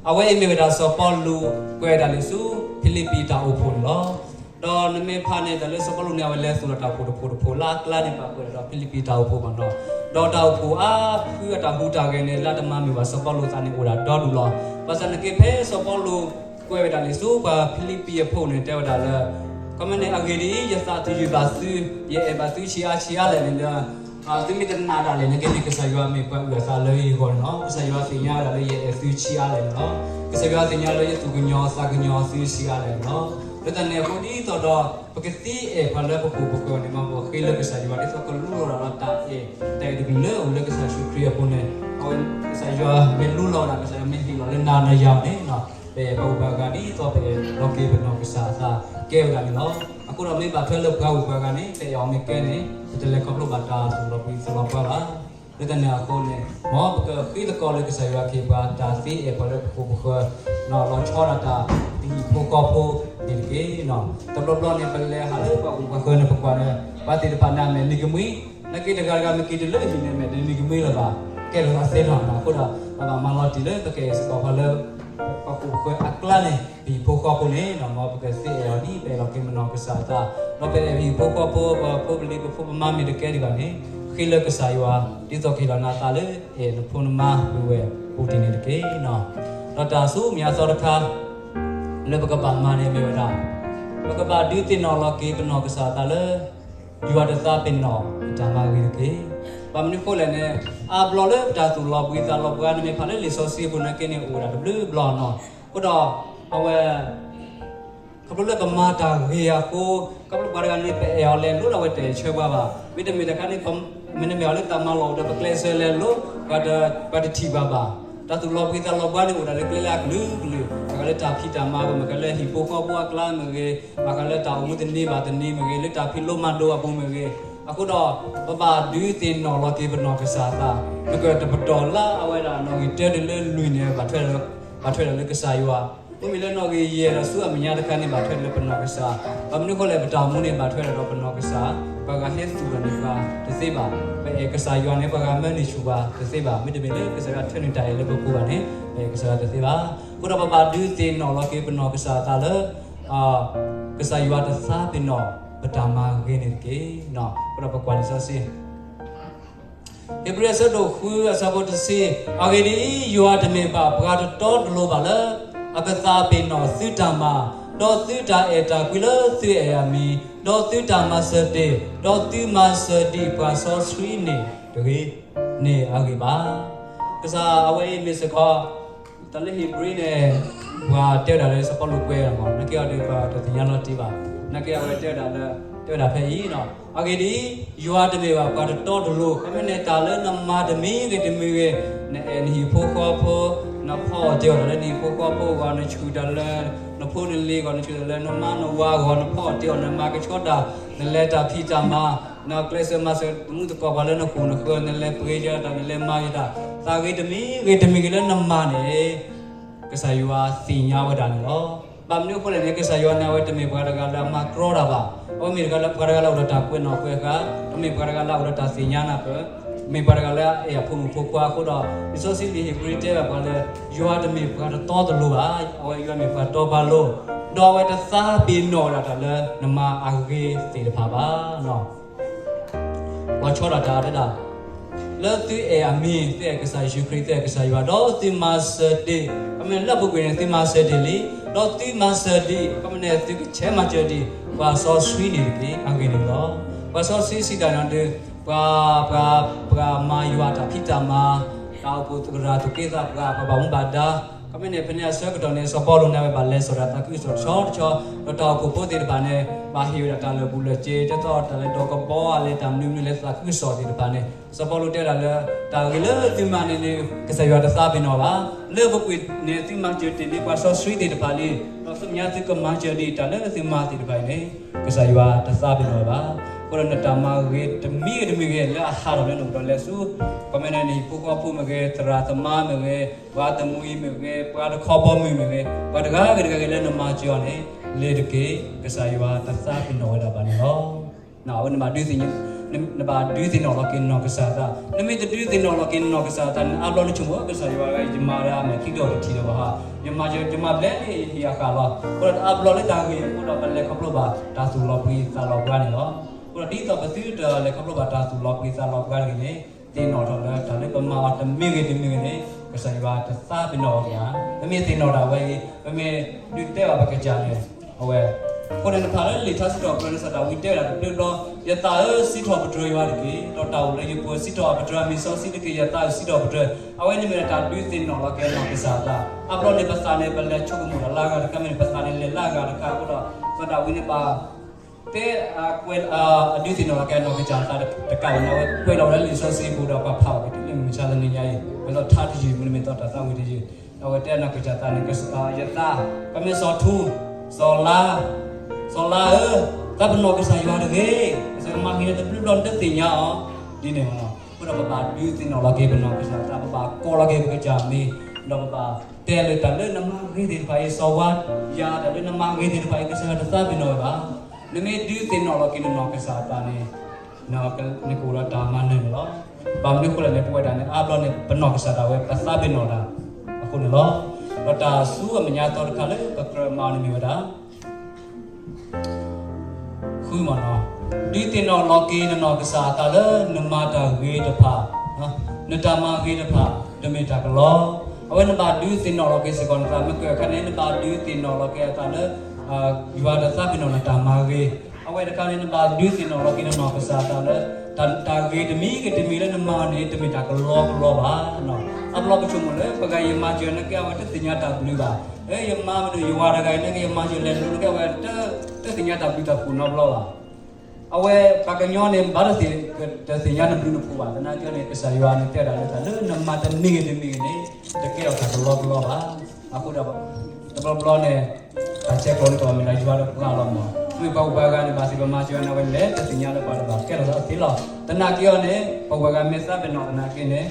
အဝဲအံၤမ့ၢ်ဝဲဒၣ်စီၤပီလူးကွဲးဒၣ်လံာ်ဆူ ဖံလံးပံးတၢ်အိၣ်ဖှိၣ်န့ၣ်လီၤ. ဒီးနမ့ၢ်ဖးန့ၣ် တၢ်လၢစီၤပီလူးန့ၣ် အဝဲလဲၤသိၣ်လိတၢ်အိၣ်ဖှိၣ်တဖှိၣ်တဖှိၣ်လၢအကျါန့ၣ် ဘၣ်ကွဲးဒၣ်ဒီးဖံလံးပံးတၢ်အိၣ်ဖှိၣ်မ့ၢ်နီၤ. ဒီးတၢ်အိၣ်ဖှိၣ်အါဖုအတၢ်ဟူးတၢ်ဂဲၤန့ၣ် လၢတမၤမုာ်ဘၣ်စီၤပီလူးအသးန့ၣ်အိၣ်ဒၣ်ဒီဒူၣ်လီၤ. ဘၣ်ဆၣ်သနာ်က့ဖဲစီၤပီလူးကွဲးဝဲဒၣ်လံာ်ဆူပှၤဖံလံးပံၤအဖိန့ၣ် တဲဝဲဒၣ်လၢ ခီမ့ၢ်န့ၣ် အဂ့ၢ်ဒ်အံၤ, ယသးတယုၢ်ဘၣ်သု, ယအဲၣ်ဘၣ်သုဆံးအါဆံးအါလဲၣ်န့ၣ်ဒီး သုမ့ၢ်တနာ်ဒၣ်လဲာ်န့ၣ်က့န့ၣ် ကစၢ်ယွၤမ့ၢ်ပှၤအုၣ်အသးလၢယဂီၢ်န့ၣ်လီၤ. ကစၢ်ယွၤသ့ၣ်ညါဝဲဒၣ်လၢယအဲၣ်သုဆံးအါလဲၣ်န့ၣ်လီၤ. ကစၢ်ယွၤသ့ၣ်ညါလၢယသူၣ်ကညီၤသးကညီၤသုဆံးအါလဲၣ်န့ၣ်လီၤ. လၢတၢ်န့ၣ်အဃိဒ်သိးဒီး ပကသ့အဲၣ်ပှၤလၢပခိၣ်ပဃၢၤန့ၣ် မ်ပဃ့လၢကစၢ်ယွၤ ဒ်သိးကလူလီၤဒၣ်လၢတၢ်အဲၣ်, တၢ်အဲၣ်တမံၤလၢအအိၣ်လၢကစၢ်ယ့ၣ်ၡူးခရံာ်အပူၤန့ၣ်, အဝဲကစၢ်ယွၤမ့ၢ်လူလီၤဝဲဒၣ် ကစၢ်ယွၤမ့ၢ်ဟ့ၣ်လီၤလၢနၤလၢယၤန့ၣ် ပအဲၣ်ပှၤဂုၤပှၤဂၤ ဒ်သိးပအဲၣ်လီၤက့ၤပနီၢ်ကစၢ်အသးကဲဝဲဒၣ်န့ၣ်လီၤ. အဃိဒီးမ့ၢ်ဘၣ်ထွဲလၢပှၤဂုၤပှၤဂၤန့ၣ် ပအဲၣ်အီၤမ့ၢ်ကဲန့ၣ် ပတလဲၤခီဖျိဘၣ်တၢ်သူၣ်လီၤဘှံးသးလီၤဘှါဘၣ်. လၢတၢ်န့ၣ်အဃိန့ၣ် မ်ပကဃ့သကိးလၢကစၢ်ယွၤကဟ့ၣ်ပှၤ တၢ်သ့အဲၣ်ပှၤလၢပခိၣ်ပဃၢၤ လီၤဆီဒၣ်တၢ် ပဟံၣ်ဖိဃီဖိန့ၣ်တက့ၢ်. တဘျီဘျီန့ၣ် ပလဲၤဟးလၢပှၤဂုၤပှၤဂၤန့ၣ် ပကွၢ်န့ၣ် ပှၤသ့ၣ်တဖၣ်န့ၣ် အမဲာ်နံၤကမှံ, နာ်က့တဂၤတဂၤ မ့ၢ်က့ၤတုၤလၢဟံၣ်န့ၣ် မဲာ်တနံၤကမှံလၢၤဘၣ်, ကဲထီၣ်သးသ့လီၤ. အဃိဒီး ပဘၣ်မၤလီၤတံၢ်လၢပကအဲၣ်စ့ၢ်ကီးပှၤလၢ ပှၤဂုၤပှၤဂၤအကျါန့ၣ် ပဟံၣ်ဖိဃီဖိန့ၣ် မ်ပကသ့အဲၣ်အီၤဒ် ပအဲၣ်လီၤက့ၤပနီၢ်ကစၢ်အသး, ဒီးပအဲၣ်ပဟံၣ်ဖိဃီဖိ ပဖိပလံၤ ပဖိပမါမ့ၢ်တကဲဒံးဘၣ်န့ၣ် ဃ့လၢကစၢ်ယွၤ ဒ်သိးကဟ့ၣ်လီၤနၤသးလၢ အဲၣ်နဖိနမါပုၢ်ဝဲၢ်အိၣ်တ့ၢ်န့ၣ်တက့ၢ်. ဒီးတၢ်ဆူမဲာ်ညါသီတခါ လၢပကဘၣ်မၤန့ၣ်မ့ၢ်ဝဲဒၣ် ပကဘၣ်ဒုးသ့ၣ်နီၣ်လီၤက့ၤပနီၢ်ကစၢ်အသးလၢ ယွၤတသးပ့ၤနီၣ်ပတၢ်မၤဂ့ၤတက့ၢ်. ဘၣ်မနုၤအဃိလဲၣ်န့ၣ် အါဘျီလၢပတၢ်သူၣ်လီၤဘှံးသးလီၤဘှါန့ၣ် မ့ၢ်ဖးလၢလံာ်စီဆှံအပူၤနာ်က့န့ၣ် အိၣ်ဝဲဒၣ်တဘျုးဘျီနီၤ. အဃိဒီး အဝဲ ခီဖျိလၢပမၤတၢ်ဂ့ၤအဃိ ခီဖျိပှၤတဂၤန့ၣ် ပအဲၣ်အီၤလဲၤလိၤဒၣ်ဝဲတၢ်ဆၢပှၤဘၣ်. မ့တမ့ၢ်တခါန့ၣ် မ့ၢ်နမ့ၢ်အီၤလၢတၢ်မၤလီၢ်အိၣ်ဒီး ပကျဲးစၢးလဲၤလိၤ ပှၤတထံၣ်ဘၣ်ဘၣ်. တၢ်သူၣ်လီၤဘှံးသးလီၤဘှါန့ၣ် အိၣ်ဒၣ်လၢကျဲလၢအကလုာ်ကလုာ်, ဘၣ်ဃးလၢတၢ်ဖံးတၢ်မၤမ့ၢ်ဂ့ၤ, ဘၣ်ဃးလၢဟံၣ်ဖိဃီဖိအကျါမ့ၢ်ဂ့ၤ, ဘၣ်ဃးလၢတၢ်အိၣ်မူတနံၤဘၣ်တနံၤမ့ၢ်ဂ့ၤ, လၢတၢ်ဖံးလိမၤဒိးအပူၤမ့ၢ်ဂ့ၤ, အဃိဒီး ပဘၣ်ဒုးသ့ၣ်နီၣ်လီၤက့ၤပနီၢ်ကစၢ်အသး, ပကတပတီၢ်လၢအဝဲဒၣ်နီၣ်ဂံၢ်တၢတုၤလၢလွံၢ်န့ၣ် ဘၣ်ထွဲဒီးလၢကစၢ်ယွၤ, မ့မ့ၢ်လၢနီၣ်ဂံၢ်ယဲၢ်ဒီးဆူအမဲာ်ညါတခါန့ၣ် ဘၣ်ထွဲဒီးလၢပနီၢ်ကစၢ်, ဘၣ်မနုၤအဃိလဲၣ် ပတၢ်အိၣ်မူန့ၣ် ဘၣ်ထွဲဒၣ်ဒီးပနီၢ်ကစၢ်, ပှၤဂၤဟဲသူၣ်ထီၣ်န့ၢ်ပှၤတသ့ဘၣ်, ပအဲၣ်ကစၢ်ယွၤန့ၣ် ပှၤဂၤမၢန့ၢ်ဆူၣ်ပှၤတသ့ဘၣ်, မ့တမ့ၢ်လၢကစၢ်ယွၤထၢနုာ်တၢ်အဲၣ်လၢပပူၤဘၣ်န့ၣ် ပအဲၣ်ကစၢ်ယွၤတသ့ဘၣ်. အဃိဒီးပဘၣ်ဒုးသ့ၣ်နီၣ်လီၤက့ၤပနီၢ်ကစၢ်အသးလၢ ကစၢ်ယွၤတသးပ့ၤနီၣ်ပတၢ်မၤဂ့ၤန့ၣ်တက့ၢ်. အဃိဒီးပကွၢ်လံာ်စီဆှံ ဧ့ၤဘြံၤအဆၢဒိၣ်ဃုအဆၢဖိတဆံ, အဂ့ၢ်ဒ်အံၤ, ယွၤတမ့ၢ်ဘၣ်ပှၤတတီတလိၤဘၣ်လၢ အကသးပ့ၤနီၣ်သုတၢ်မၤ, ဒီးသုတၢ်အဲၣ်တၢ်ကွံလၢသုအဲၣ်အမံၤ, ဒီးသုတၢ်မၤစၢၤတ့ၢ်, ဒီးသုမၤစၢၤဒံးပှၤစီဆှံန့ၣ်တဂ့ၤ, န့ၣ်အဂ့ၢ်ဘၣ်. ကစၢ်အဝဲအံၤမ့ၢ်စ့ၢ်ကီး တၢ်လၢဧ့ၤဘြံၤန့ၣ် ပှၤတဲဝဲဒၣ်လၢစီၤပီလူးကွဲးလီၤမး, နာ်က့အီၤဒီးပှၤတသ့ၣ်ညါလီၤတံၢ်ဘၣ်, နာ်က့အဝဲတဲဝဲဒၣ်လၢ တဲဝဲဒၣ်ဖဲအံၤနီၤ, အဂ့ၢ်ဒ်အံၤ, ယွၤတမ့ၢ်ဘၣ်ပှၤတတီတလိၤ, ခီမ့ၢ်န့ၣ် တၢ်လၢနမၤတမံၤဂ့ၤတမံၤဂ့ၤ, နအဲၣ်နဟံၣ်ဖိဃီဖိ, နဖီအီၣ်တ့ၢ်အီၣ်တၢ်လၢနဟံၣ်ဖိဃီဖိအဂီၢ်, နဆူၣ်တၢ်လၢ နဖိနလံၤအဂီၢ်, နဆူၣ်တၢ်လၢနမါနဝၤအဂီၢ်, နဖီအီၣ်တ့ၢ်အီၣ် နမၤကဆှီတၢ်, နလဲၤတၢ်ဖံးတၢ်မၤ, နကျဲးစၢးမၤစၢၤသမူသကိးပှၤလၢနခိၣ်နဃၢၤ, နလဲၤပှ့ၤယတၢ်, နလဲၤမၤယတၢ်, တၢ်ဂ့ၤတမံၤဂ့ၤတမံၤဂ့ၤလၢနမၤန့ၣ် ကစၢ်ယွၤသ့ၣ်ညါဝဲဒၣ်န့ၣ်လီၤ. ဘၣ်မနုၤအဃိလဲၣ်န့ၣ် ကစၢ်ယွၤန့ၣ် အဝဲတမ့ၢ်ပှၤတဂၤလၢအမၤကြီတၢ်ဘၣ်. အဝဲမ့ၢ်တဂၤလၢ ပှၤတဂၤလၢအအိၣ်ဒီးတၢ်ကွဲးနီၣ်ကွဲးဃါ, အမ့ၢ်ပှၤတဂၤလၢအအိၣ်ဒီးတၢ်သ့ၣ်ညါနၢ်ပၢၢ်, မ့ၢ်ပှၤတဂၤလၢအအဲၣ်အဖိမုၣ်ဖိခွါအဃိဒီး လံာ်စီဆှံလံာ်ဧ့ၤဘြံၤတဲဘၣ်ပှၤလၢ ယွၤတမ့ၢ်ပှၤတတီတလိၤဘၣ်, အဝဲယွၤမ့ၢ်ပှၤတီပှၤလိၤ, ဒီးအဝဲတသးပ့ၤနီၣ်ဝဲဒၣ်တၢ်လၢနမၤအဂ့ၤသ့ၣ်တဖၣ်ဘၣ်. လီၤဆီဒၣ်တၢ်တဲဒၣ် လၢသုအဲၣ်အမံၤ, သုအဲၣ်ကစၢ်ယ့ၣ်ၡူးခရံာ်, သုအဲၣ်ကစၢ်ယွၤ, ဒီးသုမၤစၢၤတ့ၢ်, ခီမ့ၢ်န့ၣ်လၢအပူၤကွံာ်န့ၣ် သုမၤစၢၤတ့ၢ်လံ, ဒီးသုမၤစၢၤဒံး, ခီမ့ၢ်န့ၣ် သုကဆဲးမၤစၢၤဒံး ပှၤစီဆှံန့ၣ်တက့ၢ်, အဂ့ၢ်န့ၣ်လီၤ. ပှၤစီဆှံစံးတၢ်န့ၣ်ဒီး ပှၤ, ပှၤ, ပှၤမၤယွၤတၢ်ဖံးတၢ်မၤ, တၢ်အိၣ်ဖှိၣ်သရၣ်သူၣ်က့သးပှၢ်, ပှၤဘၣ်မူဘၣ်ဒါ, ခီမ့ၢ်န့ၣ် ဖဲန့ၣ်အဆၢကတီၢ်န့ၣ် စီၤပီလူးန့ၣ် အဝဲဘၣ်လဲၤစိာ်တၢ်သးခုကစီၣ်တဆီတဆီ, ဒီးတၢ်အိၣ်ဖှိၣ်ဖိသ့ၣ်တဖၣ်န့ၣ် ဘၣ်ဟ့ၣ်ဝဲဒၣ်တၢ်လၢာ်ဘူၣ်လၢာ်စ့, ဒ်သိးတၢ်လၢဒီးကဘီအလဲၤတၢ်မနုၤမနုၤလဲၤသးခုကစီၣ်သ့ၣ်တဖၣ်န့ၣ် စီၤပီလူးတဲဝဲဒၣ်လၢ တၢ်ဂ့ၤလၢသုမၤန့ၣ်န့ၣ် ကစၢ်ယွၤတသးပ့ၤနီၣ်ဘၣ်. လၢပူၤကွံာ်န့ၣ် သုမၤစၢၤတ့ၢ်လံပှၤစီဆှံသ့ၣ်တဖၣ်လံ, ဒီးဆူမဲာ်ညါသုကမၤစၢၤဒံးတၢ်လၢသုမၤသ့ၣ်တဖၣ်အံၤန့ၣ် ကစၢ်ယွၤတသးပ့ၤနီၣ်ဘၣ်. အဃိဒီးနတၢ်မၤဂ့ၤတမံၤဂ့ၤတမံၤဂ့ၤ လၢအဟးထီၣ်လၢနအိၣ်ဒီးလဲၤဆူ ခီမ့ၢ်န့ၣ် နဟံၣ်ဖိဃီဖိမ့ၢ်ဂ့ၤ, သရၣ်သမါမ့ၢ်ဂ့ၤ, ပှၤတမှံၤမ့ၢ်ဂ့ၤ, ပှၤတခီဘီမုၢ်မ့ၢ်ဂ့ၤ, ပှၤတဂၤဂ့ၤတဂၤဂ့ၤလၢနမၤစၢၤအီၤန့ၣ် လဲၤတက့ၢ်, ကစၢ်ယွၤတသးပ့ၤနီၣ်ဝဲဒၣ်ဘၣ်န့ၣ်လီၤ. အဝဲ နဘၣ်ဒုးသ့ၣ်နီၣ်လီၤက့ၤနီၢ်ကစၢ်အသး, နမ့ၢ်တဒုးသ့ၣ်နီၣ်လီၤက့ၤနီၢ်ကစၢ်အသးန့ၣ် အါဘျီနဆိကမိၣ် ကစၢ်ယွၤ ယမၤဒၣ်အမဲာ်ခံတီၢ်တထံၣ်လၢၤဘၣ်, ယမၤ, ယမၤဘျဲၣ်လၢယဟံၣ်အဃၢ်လီၤ. အဃိဒီးတအါဘျီလၢတၢ်ဂ့ၤအဃိဒီး ပလဲၤခီဖျိဘၣ်တၢ်သူၣ်လီၤဘှံးသးလီၤဘှါန့ၣ်လီၤ. အဃိဒီးဒ်သိးပသုတလဲၤခီဖျိဘၣ်တၢ်သူၣ်လီၤဘှံးသးလီၤဘှါတဂ့ၤန့ၣ် သ့ၣ်နီၣ်ထီၣ်လၢတၢ်လၢပမၤအီၤတမံၤဂ့ၤတမံၤဂ့ၤန့ၣ် ကစၢ်ယွၤတသးပ့ၤနီၣ်အီၤဘၣ်. ပမ့ၢ်သ့ၣ်နီၣ်ဒၣ်ဝဲအံၤ ပမ့ၢ်ဒုးတဲဘၣ်ပကစၢ်န့ၣ် အဝဲ အဃိန့ၣ်နဖးလၢလံာ်ထါစံးထီၣ်ပတြၢၤန့ၣ် စီၤဒၤဝံးတဲဝဲဒၣ်တဘျီဘျီ, ယသးဧၢ, စံးထီၣ်ပတြၢၤယွၤတက့ၢ်. ဒီးတၢ်အိၣ်လၢယပူၤ စံးထီၣ်ပတြၢၤအမံၤစီဆှံတက့ၢ်. ယသးဧၢ, စံးထီၣ်ပတြၢၤ. အဝဲန့ၣ်မ့ၢ်ဒၣ်တၢ်ဒုးသ့ၣ်နီၣ်လီၤက့ၤနီၢ်ကစၢ်အသး. အါဘျီန့ၣ် ပသးန့ၣ် ပလဲၤဆိကမိၣ်ဒၣ်လၢအဂၤတခါ, မ့ၢ်န့ၣ် ပသးန့ၣ်လဲၤလၢအဂၤတခါအဃိဒီး စီၤဒၤဝံးန့ၣ်ဘၣ် တဲအကွဲး အဒုးသ့ၣ်နီၣ်လီၤက့ၤနီၢ်ကစၢ်အသးတကးဘၣ်န့ၣ် အဝဲကွဲးလီၤဝဲဒၣ်လၢလံာ်စီဆှံပူၤဒီးပာ်ဖျါအီၤက့ၤတုၤလၢမုၢ်မဆါတနံၤညါအံၤ လၢထါတယုၢ်မုၢ်နံၤမ့ၢ်သီတၢ်သးဝံၣ်တယုၢ်, အဝဲတဲနီၢ်ကစၢ်အသးန့ၣ် ယသး, ပမ့ၢ်စီၤထူ, စီၤလါ, စီၤလါဧၢ, သးပ့ၤနီၣ်ကစၢ်ယွၤတဂ့ၤ, ကစၢ်မၤဂ့ၤန့ၣ်တဘျုးဘျီနတသ့ၣ်ညါအီၤ, ဒ်န့ၣ်လီၤ. အဃိဒီးပဘၣ်ဒုးသ့ၣ်နီၣ်လီၤက့ၤပနီၢ်ကစၢ်အသး, ပဘၣ်ကိးလီၤက့ၤပကစၢ်မံၤ, ဒီးပဘၣ်တဲလၢတၢ်လၢနမၤဂ့ၤသ့ၣ်တဖၣ်အံၤ စီၤဝါယၤ, တၢ်လၢနမၤဂ့ၤသ့ၣ်တဖၣ်အံၤ ကစၢ်ယွၤတသးပ့ၤနီၣ်ဝဲဘၣ်. နမ့ၢ်ဒုးသ့ၣ်နီၣ်လီၤက့ၤနနီၢ်ကစၢ်အသးန့ၣ် နကအိၣ်ဒီးတၢ်မၤနၢၤန့ၣ်လီၤ. ဘၣ်မနုၤအဃိလဲၣ်န့ၣ် ပဝဲဒၣ်န့ၣ် အါဘျီန့ၣ် ပနီၢ်ကစၢ်ဒၣ်ဝဲ ပသးပ့ၤနီၣ်တၢ်အဃိန့ၣ်လီၤ. ဒီးတၢ်ဆူအမဲာ်ညါသီတခါလၢပကြၢးမၤအီၤန့ၣ်မ့ၢ်ဝဲဒၣ် ဃုမ့ၢ်နီၤ, ဒုးသ့ၣ်နီၣ်လီၤက့ၤနနီၢ်ကစၢ်အသးလၢနမၤတၢ်ဂ့ၤတဖၣ်, နတၢ်မၤဂ့ၤတဖၣ် တမ့ၢ်တၢ်ကလီ. အဝဲနဘၣ်ဒုးသ့ၣ်နီၣ်လီၤက့ၤစ့ၢ်ကီးနသး, မ့ၢ်ကဲအခါန့ၣ် နဘၣ်ဒုးသ့ၣ်နီၣ်လီၤက့ၤအသးလၢ ယွၤတသးပ့ၤနီၣ်နတၢ်မၤဂ့ၤ. အဝဲတခါန့ၣ် နဘၣ်ဒုးသ့ၣ်နီၣ်လီၤက့ၤနနီၢ်ကစၢ်အသးလၢ တၢ်ဂ့ၤတမံၤဂ့ၤတမံၤလၢနမၤအီၤန့ၣ် တမ့ၢ်တၢ်ကလီကလီဘၣ်. အါဘျီပဆိကမိၣ်လၢ ပှၤဂၤယမၤစၢၤနကဲ အဝဲတသ့ၣ်ညါတၢ်ဘျုးဘၣ်. လၢယမၤမနုၤ ယဝၤတဂၤအံၤန့ၣ် ယမၤစၢၤလဲၤလိၤနကဲ အဝဲ တသ့ၣ်ညါတၢ်ဘျုးတၢ်ဖှိၣ်နီတဘျီဘၣ်. အဝဲပှၤကညီန့ၣ် ဘၣ်တသ့ၣ်ညါနဘျုးနဖှိၣ်ဘၣ်. သနာ်က့န့ၣ် ကစၢ်ယွၤန့ၣ်တဲဒၣ်လၢတၢ်လၢနမၤတမံၤဂ့ၤတမံၤဂ့ၤန့ၣ် တကဲထီၣ်တၢ်ကလီကလီဘၣ်. အဃိဒီး တဘျီဘျီန့ၣ် တၢ်ဆဲးကျိးန့ၣ် တမ့ၢ်လၢယွၤဒီးပှၤလီၤမး. မ့ၢ်ပှၤဂၤန့ၣ် ဘၣ်သ့ၣ်ပမၤစၢၤန့ၣ် အဝဲလဲၤတသ့ၣ်ညါလၢပှၤတဘၣ်ကဲထီၣ်သးသ့လီၤ. သနာ်က့အီၤန့ၣ် ပဝဲဂၤမ့ၢ်သးပ့ၤနီၣ်သနာ်က့န့ၣ်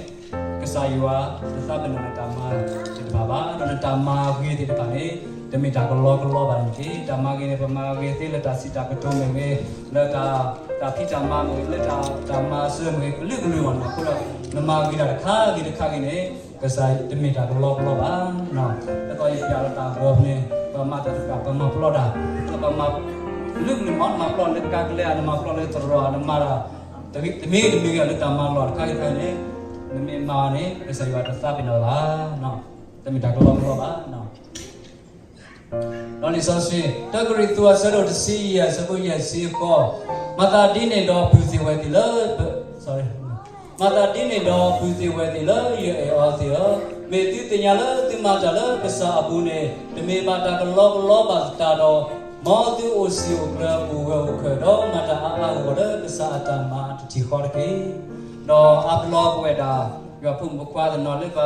ကစၢ်ယွၤတသးပ့ၤနီၣ်နတၢ်မၤသ့ၣ်တဖၣ်ဘၣ်, ဒီးနတၢ်မၤဂ့ၤသ့ၣ်တဖၣ်န့ၣ် တမ့ၢ်တၢ်ကလီကလီဘၣ်န့ၣ်တက့ၢ်. တၢ်မၤဂ့ၤန့ၣ် ပမၤဂ့ၤသ့လၢတၢ်စံးတၢ်ကတိၤမ့ၢ်ဂ့ၤ, လၢတၢ်ဖံးတၢ်မၤမ့ၢ်ဂ့ၤ, လၢတၢ်မၤစၢၤမ့ၢ်ဂ့ၤ, ကလုာ်ကလုာ်မ့ၢ်နီၤ. အဃိဒီး နမၤဂ့ၤတၢ်တခါဂ့ၤတခါဂ့ၤန့ၣ် ကစၢ်တမ့ၢ်တၢ်ကလီကလီဘၣ်. ဒ်သိးယပျးလီၤတၢ်ဂီၤဖဲန့ၣ် ပမၤတၢ်တဖၣ် ပမၤပလီၢ်တၢ်, လၢပမၤ ကလုာ်ကလုာ်မ့ၢ် နမၤပလီၢ်လၢကါကလဲၢ်ဧါ, နမၤပလီၢ်လၢသရိာ်ဧါ, နမၤတၢ် တမံၤတမံၤဂ့ၤလၢတၢ်မၤလီၢ်တခါဂ့ၤတခါန့ၣ် နမ့ၢ်မၤန့ၣ် ကစၢ်ယွၤတသးပ့ၤနီၣ်ဘၣ်, တမ့ၢ်တၢ်ကလီကလီဘၣ်. ဒီးလံာ်စီဆှံ တၢကရံၣ်သူး အဆၢဒိၣ်တဆံယဲၢ် အဆၢဖိယဲၢ်ဆံဃိး, မၤသးဒ်န့ၣ်ဒီးပုၢ်သ့ၣ်ဝဲၢ်သ့ၣ်လၢ မၤသးဒ်န့ၣ်ဒီးပုၢ်သ့ၣ်ဝဲၢ်သ့ၣ်လၢယအဲၣ်အီၤသ့ၣ်ဧၢ, မ့ၢ်သုသ့ၣ်ညါလၢသုမၤတၢ်လၢကစၢ်အပူၤန့ၣ် တမ့ၢ်ဘၣ်တၢ်ကလီကလီဘၣ်သတးဒီး, မ်သုအိၣ်စံာ်အိၣ်ကျၢၤ အိၣ်ဂၢၢ်အိၣ်ခၢၣ် ဒီးမၤတၢ်အါအါဂီၢ်ဂီၢ်လၢကစၢ်အတၢ်မၤတထံၣ်ဃီတက့ၢ်. ဒီးအါဘျီပဝဲဒၣ် ယွၤဖိမုၣ်ဖိခွါတနီၤလၢပှ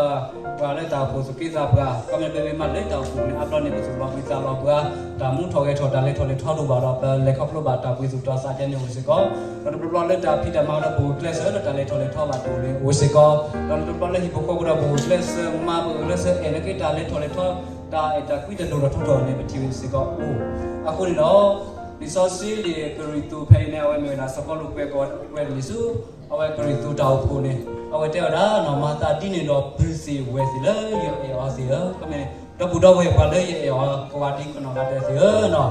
ၤလၢတၢ်အိၣ်ဖှိၣ်သူၣ်က့သးပှၢ်, ခီမ့ၢ်ပမ့ၢ်မၤလၢတၢ်အိၣ်ဖှိၣ်န့ၣ် အါဘျီန့ၣ် ပသူၣ်လီၤဘှံးသးလီၤဘှါ, တၢ်မူထီၣ်ဂဲၤထီၣ် တၢ်လဲၤထီၣ်လဲၤထီတအိၣ်ဘၣ်ဒီး ပလဲၤခီဖျိဘၣ်တၢ်ဘှံးသူၣ်တီၤသးကဲန့ၣ်အိၣ်စ့ၢ်ကီး, ဒီးတဘျီဘျီလၢတၢ်ဖံးတၢ်မၤဒီး ပဂုာ်ကျဲးစၢးလၢတၢ်လဲၤထီၣ်လဲၤထီဘၣ်တအိၣ်န့ၣ်အိၣ်စ့ၢ်ကီး, ဒီးတဘျီဘျီလၢဟံၣ်ဖိဃီဖိဒီး ပဂုာ်ကျဲးစၢးမၤ ပဂုာ်ကျဲးစၢးအဲၣ်နာ်က့ တၢ်လဲၤထီၣ်လဲၤထီ တၢ်အဲၣ်တၢ်ကွံတဒိၣ်ထီၣ်ထီထီၣ်န့ၣ် ပထံၣ်ဝဲစ့ၢ်ကီးအိၣ်. အဃိန့ၣ်ဒီး လံာ်စီဆှံလံာ်ကရံၣ်သူးဖဲအံၤန့ၣ် အဝဲမ့ၢ်ဝဲဒၣ်စီၤပီလူးကွဲးကီးဝဲဒၣ်လံာ်ဆူ အဝဲကရံၣ်သူးတၢ်အိၣ်ဖှိၣ်န့ၣ် အဝဲတဲဝဲဒၣ်နီၤ, မၤသးဒ်န့ၣ်ဒီးပုၢ်သ့ၣ်ဝဲၢ်သ့ၣ်လၢယအဲၣ်အီၤသ့ၣ်ဧၢ, ခီမ့ၢ်န့ၣ် ဒီပုၢ်ဒီဝဲၢ်ပှၤလၢယအဲၣ်အီၤ ကိးဂၤဒဲး ကိးနီၢ်ဂၤဒဲးသ့ၣ်ဧၢနီၤ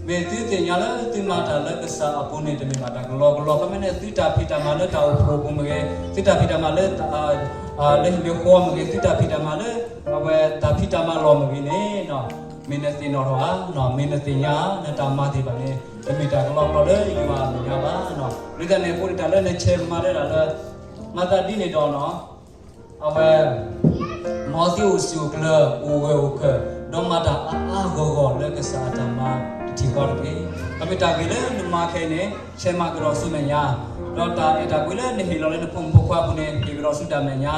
မ့ၢ်သုသ့ၣ်ညါလၢသုမၤတၢ်လၢကစၢ်အပူၤန့ၣ် တမ့ၢ်ဘၣ်တၢ်ကလီကလီ, ခီမ့ၢ်န့ၣ် သုတၢ်ဖံးတၢ်မၤလၢတၢ်အိၣ်ဖှိၣ်အပူၤမ့ၢ်ဂ့ၤ, သုတၢ်ဖံးတၢ်မၤလၢ လၢဟံၣ်လၢဃီမ့ၢ်ဂ့ၤ, သုတၢ်ဖံးတၢ်မၤလၢ အဝဲတၢ်ဖံးတၢ်မၤလီၢ်မ့ၢ်ဂ့ၤန့ၣ် မ့ၢ်နသ့ၣ်နီၣ်ထီၣ်ဧါ, မ့ၢ်နသ့ၣ်ညါ နတၢ်မၤသ့ၣ်တဖၣ်န့ၣ် တမ့ၢ်တၢ်ကလီကလီလၢယွၤအမဲာ်ညါဘၣ်. လၢတၢ်န့ၣ်အဃိန့ၣ် တၢ်လၢနဆဲးမၤတၢ်လၢ မၤသးဒ်န့ၣ်ဒီးနီၤ အဝဲ မ်သုအိၣ်စံာ်အိၣ်ကျၢၤ အိၣ်ဂၢၢ်အိၣ်ခၢၣ် ဒီးမၤတၢ်အါအါဂီၢ်ဂီၢ်လၢကစၢ်အတၢ်မၤတထံၣ်ဃီတက့ၢ်. အမ့ၢ်တၢ်ဂ့ၤလၢနမၤခဲအံၤန့ၣ် ဆဲးမၤကဒီးဆူမဲာ်ညါ, ဒီးတၢ်အဲၣ်တၢ်ကွံလၢနဟ့ၣ်လီၤလၢနဖိမုၣ်ဖိခွါအပူၤန့ၣ် ဟ့ၣ်ကဒီးဆူတၢ်မဲာ်ညါ,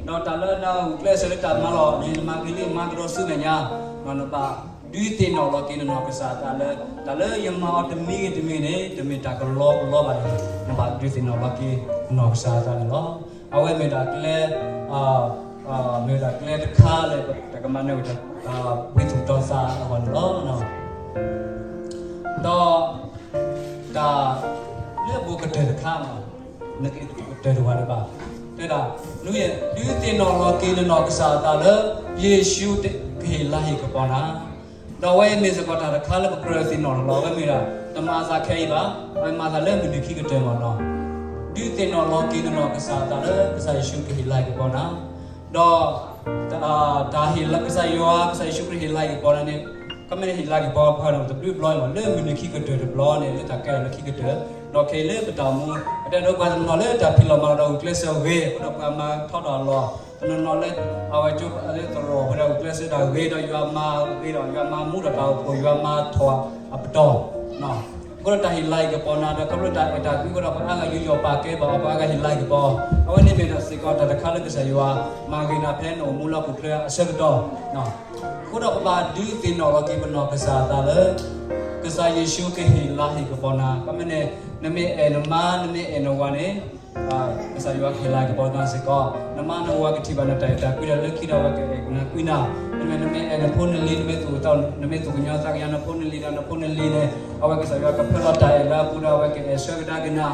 ဒီးတၢ်လၢနဂုာ်ကျဲးစၢးလၢတၢ်မၤလီၢ်န့ၣ် နမၤဂ့ၤလံ မၤကဒီးဆူမဲာ်ညါ, ဒီးနဘၣ်ဒုးသ့ၣ်နီၣ်လီၤက့ၤနနီၢ်ကစၢ်အသးလၢ တၢ်လၢယမၤအီၤတမံၤဂ့ၤတမံၤန့ၣ် တမ့ၢ်တၢ်ကလီကလီဘၣ်န့ၣ် နဘၣ်ဒုးသ့ၣ်နီၣ်လီၤက့ၤနနီၢ်ကစၢ်အသးန့ၣ်လီၤ. အဝဲမ့ၢ်ဒၣ်ကျဲ မ့ၢ်ဒၣ်ကျဲတခါလၢတၢ်ကမၤနၢၤဝဲတၢ်ဘှံးသူၣ်တီၤသးအဂီၢ်န့ၣ်လီၤ. ဒီးတၢ်လၢအဘူးကတၢၢ်တခါမး နကကတၢၢ်တဝၤဒံးဘၣ်, တဲဒၣ် ဒုးသ့ၣ်နီၣ်လီၤက့ၤနနီၢ်ကစၢ်အသးလၢ ယ့ၣ်ၡူးကဟ့ၣ်လၤဟ့ၣ်ကပီၤနၤ, ဒီးအဝဲမ့ၢ်စ့ၢ်ကီးတၢ်တခါလၢပကြၢးသ့ၣ်နီၣ်လီၤလီၤ. အဝဲမ့ၢ်ဒၣ် တမၤသးခဲအံၤဘၣ်, အဝဲမၤသးလၢမုၢ်နံၤခံကတၢၢ်မးနီၤ. ဒုးသ့ၣ်နီၣ်လီၤက့ၤနနီၢ်ကစၢ်အသးလၢ ကစၢ်ယ့ၣ်ၡူးကဟ့ၣ်လၤကပီၤနၤ, ဒီး တၢ်ဟ့ၣ်လၤ ကစၢ်ယွၤ ကစၢ်ယ့ၣ်ၡူးခရံာ်ဟ့ၣ်လၤကပီၤနၤန့ၣ်, ခီမ့ၢ်န့ၣ်ဟ့ၣ်လၤကပီၤပှၤဒီးတဘျုးဘျီအံၤမး လၢမုၢ်နံၤခံကတၢၢ်တဘျီန့ၣ် လၢတၢ်ကဲထီၣ်လၢခံကတၢၢ်, ဒီးခဲအံၤလၢပတၢ်အိၣ်မူ ပတဲဒိပှၤတနီၤလၢတၢ်ဖံးလီၢ်မၤလီၤဒီးဂုာ်ကျဲးစၢးဂ့ၤ အဃိဒီးပှၤမၤထီထီၣ်အလီၢ်, တနီၤနီၤလၢ အဝဲကၠိလၢသရိာ်ပူၤဒီးဂုာ်ကျဲးစၢးတၢ်ဂ့ၤဒီးယွၤမၤဂ့ၤဒီးယွၤမၤမူထီၣ်တၢ်အိၣ်ဖှိၣ် ယွၤမၤထီၣ်အပတီၢ် အဃိဒီးတၢ်ဟ့ၣ်လၤကပီၤနၤဒီး ခီဖျိတၢ်အဲၣ်တၢ်ကွံအဃိဒီး ပှၤအါဂၤယူးယီၣ်ပာ်ကဲဘၣ်အီၤ ပှၤအါဂၤဟ့ၣ်လၤကပီၤ, အဝဲန့ၣ်မ့ၢ်ဒၣ်စ့ၢ်ကီးတၢ်တခါလၢကစၢ်ယွၤ မၤဂ့ၤနၤဖဲနအိၣ်မူလၢဟီၣ်ခိၣ်ချၢအဆၢကတီၢ်, အဃိဒီးပဘၣ်ဒုးသ့ၣ်နီၣ်လီၤက့ၤပနီၢ်ကစၢ်အသးလၢ ကစၢ်ယ့ၣ်ၡူးကဟ့ၣ်လၤဟ့ၣ်ကပီၤနၤ, ခီမ့ၢ်န့ၣ် နမ့ၢ်အဲၣ်နမါ နမ့ၢ်အဲၣ်နဝၤန့ၣ် ကစၢ်ယွၤကဟ့ၣ်လၤကပီၤနၤစ့ၢ်ကီး, နမါနဝၤကထံၣ်ဘၣ်နတၢ်အဲၣ်တၢ်ကွံဒီး လၢခံဒီးအဝဲကအဲၣ်နၤကွံနၤ, မ့မ့ၢ်နမ့ၢ်အဲၣ်နဖိနလံၤ နမ့ၢ်သူၣ်ကသး နမ့ၢ်သူၣ်ကညီၤသးကညီၤနဖိနလံၤဒီးနဖိနလံၤန့ၣ် အဝဲကစၢ်ယွၤကဖၢလီၤတၢ်အဲၣ်လၢအပူၤဒီးအဝဲကအဲၣ်ဆၢကဒါက့ၤနၤ,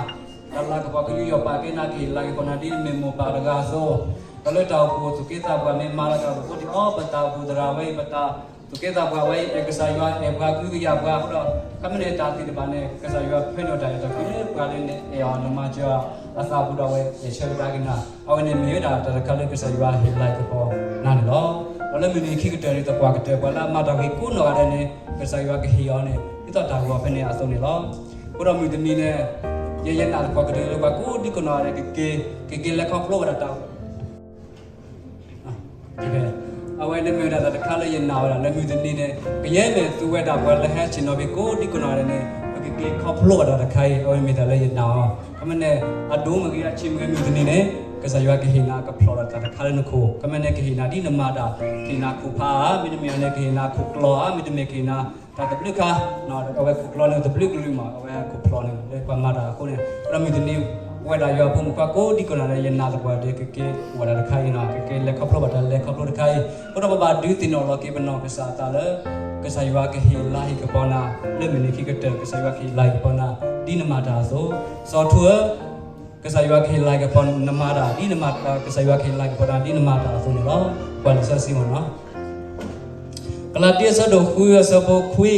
တၢ်လၤကပီၤကယူးယီၣ်ပာ်ကဲနၤ ကဟ့ၣ်လၤကပီၤနၤဒ်နမ့ၢ်မိၢ်ပၢ်တဂၤအသိး, ဒီးလၢတၢ်အိၣ်ဖှိၣ်သူၣ်က့သးပှၢ်မ့ၢ်မၤလီၤတၢ်အိၣ်ဖှိၣ်ဒီး အီ ပတၢ်အိၣ်ဖှိၣ်သရၣ်ဝဲအံၤ ပတၢ်သူၣ်က့သးပှၢ်ဝဲအံၤ အဲၣ်ကစၢ်ယွၤ အဲၣ်ပှၤကဟုကယာ်ပှၤအဃိဒီး ခီမ့ၢ်န့ၣ်တၢ်သ့ၣ်တဖၣ်န့ၣ် ကစၢ်ယွၤဖၢနုာ်တၢ်အဲၣ်တၢ်ကွံလၢပှၤလၢနအဲၣ်အီၤနမၤစၢၤအီၤအသးပူၤဒီးအဝဲအဲၣ်ဆၢကဒါက့ၤနၤ, အဝဲန့ၣ်မ့ၢ်ဝဲဒၣ်တၢ်တခါလၢကစၢ်ယွၤဟ့ၣ်လၤကပီၤနၤန့ၣ်လီၤ. ဒီးလၢမုၢ်နံၤခံကတၢၢ်န့ၣ် သပှၢ်ကတၢၢ် ပှၤလၢအမၤတၢ်ဂ့ၤကိးနီၢ်ဂၤဒဲးန့ၣ် ကစၢ်ယွၤကဟ့ၣ်အီၤန့ၣ် ဒ်သိးတၢ်ဂီၤဖဲန့ၣ်အသိးန့ၣ်လီၤ. အဃိဒီးမုၢ်တနံၤန့ၣ် ယဲယနာ်သပှၢ်ကတၢၢ်လၢပှၤကိးဒံကိးနီၢ်ဂၤဒဲး ကက့ၤ ကက့ၤလဲၤခီဖျိဝဲဒၣ်တၢ် အဝဲန့ၣ်မ့ၢ်ဝဲဒၣ်တၢ်တခါလၢယနာ်ဝဲဒၣ်လၢမုၢ်တနံၤန့ၣ် ကယဲၢ်မ့ၢ်သူဝဲဒၣ်ပှၤလၢဟဲဆ့ၣ်နီၤဖဲကိးဒံကိးနီၢ်ဂၤဒဲးန့ၣ် ပကက့ၤခီဖျိဘၣ်တၢ်တခါအံၤ အဝဲမ့ၢ်တၢ်လၢယနာ်အီၤ. ခီမ့ၢ်န့ၣ် အဒိၣ်မ့ၢ်ဂ့ၤ အဆံးမ့ၢ်ဂ့ၤ မုၢ်တနံၤန့ၣ် ကစၢ်ယွၤကဟ့ၣ်နၤကဖျိးဒီးတၢ်တခါလၢနခိၣ်, ခီမ့ၢ်န့ၣ် ကဟ့ၣ်နၤဒ်နမၤတၢ်, ကဟ့ၣ်နၤခိၣ်ဖးဧါ, မ့တမ့ၢ်န့ၣ် ကဟ့ၣ်နၤခိၣ်ကျီၤဧါ, မ့တမ့ၢ်ကဟ့ၣ်နၤ တၢ်သဘျုးခါ, အဝဲခိၣ်ကျီၤန့ၣ် သဘျုးကလုာ်မး အဝဲခိၣ်ဖျိးန့ၣ် လၢပှၤမၤတၢ်အဃိန့ၣ် ဒီးမုၢ်တနံၤ ပဝဲဒၣ်ယွၤဖိမုၣ်ခွါကိးဒံကိးနီၢ်ဂၤဒဲး ယနာ်သပှၢ်ဒီး ကက့ၤအိၣ်ဝဲဒၣ်တခါအံၤနီၤ ကက့ၤလဲၤခီဖျိဘၣ်တၢ်လဲၤခီဖျိတခါအံၤ, အဃိဒီးပဘၣ်ဒုးသ့ၣ်နီၣ်လီၤက့ၤပနီၢ်ကစၢ်အသးလၢ ကစၢ်ယွၤကဟ့ၣ်လၤဟ့ၣ်ကပီၤနၤ လၢမုၢ်နံၤခံကတၢၢ် ကစၢ်ယွၤကဟ့ၣ်လၤဟ့ၣ်ကပီၤနၤ ဒ်နမၤတၢ်အသိး, စီၤထူဧၢ ကစၢ်ယွၤကဟ့ၣ်လၤကပီၤနမၤတၢ်ဒ်နမၤ ကစၢ်ယွၤကဟ့ၣ်လၤကပီၤနၤဒ်နမၤတၢ်အသိးန့ၣ်လီၤ. ပှၤလံာ်စီဆှံမ့ၢ်နီၤ ကလၤတံ အဆၢဒိၣ်ဃု အဆၢဖိခွံ,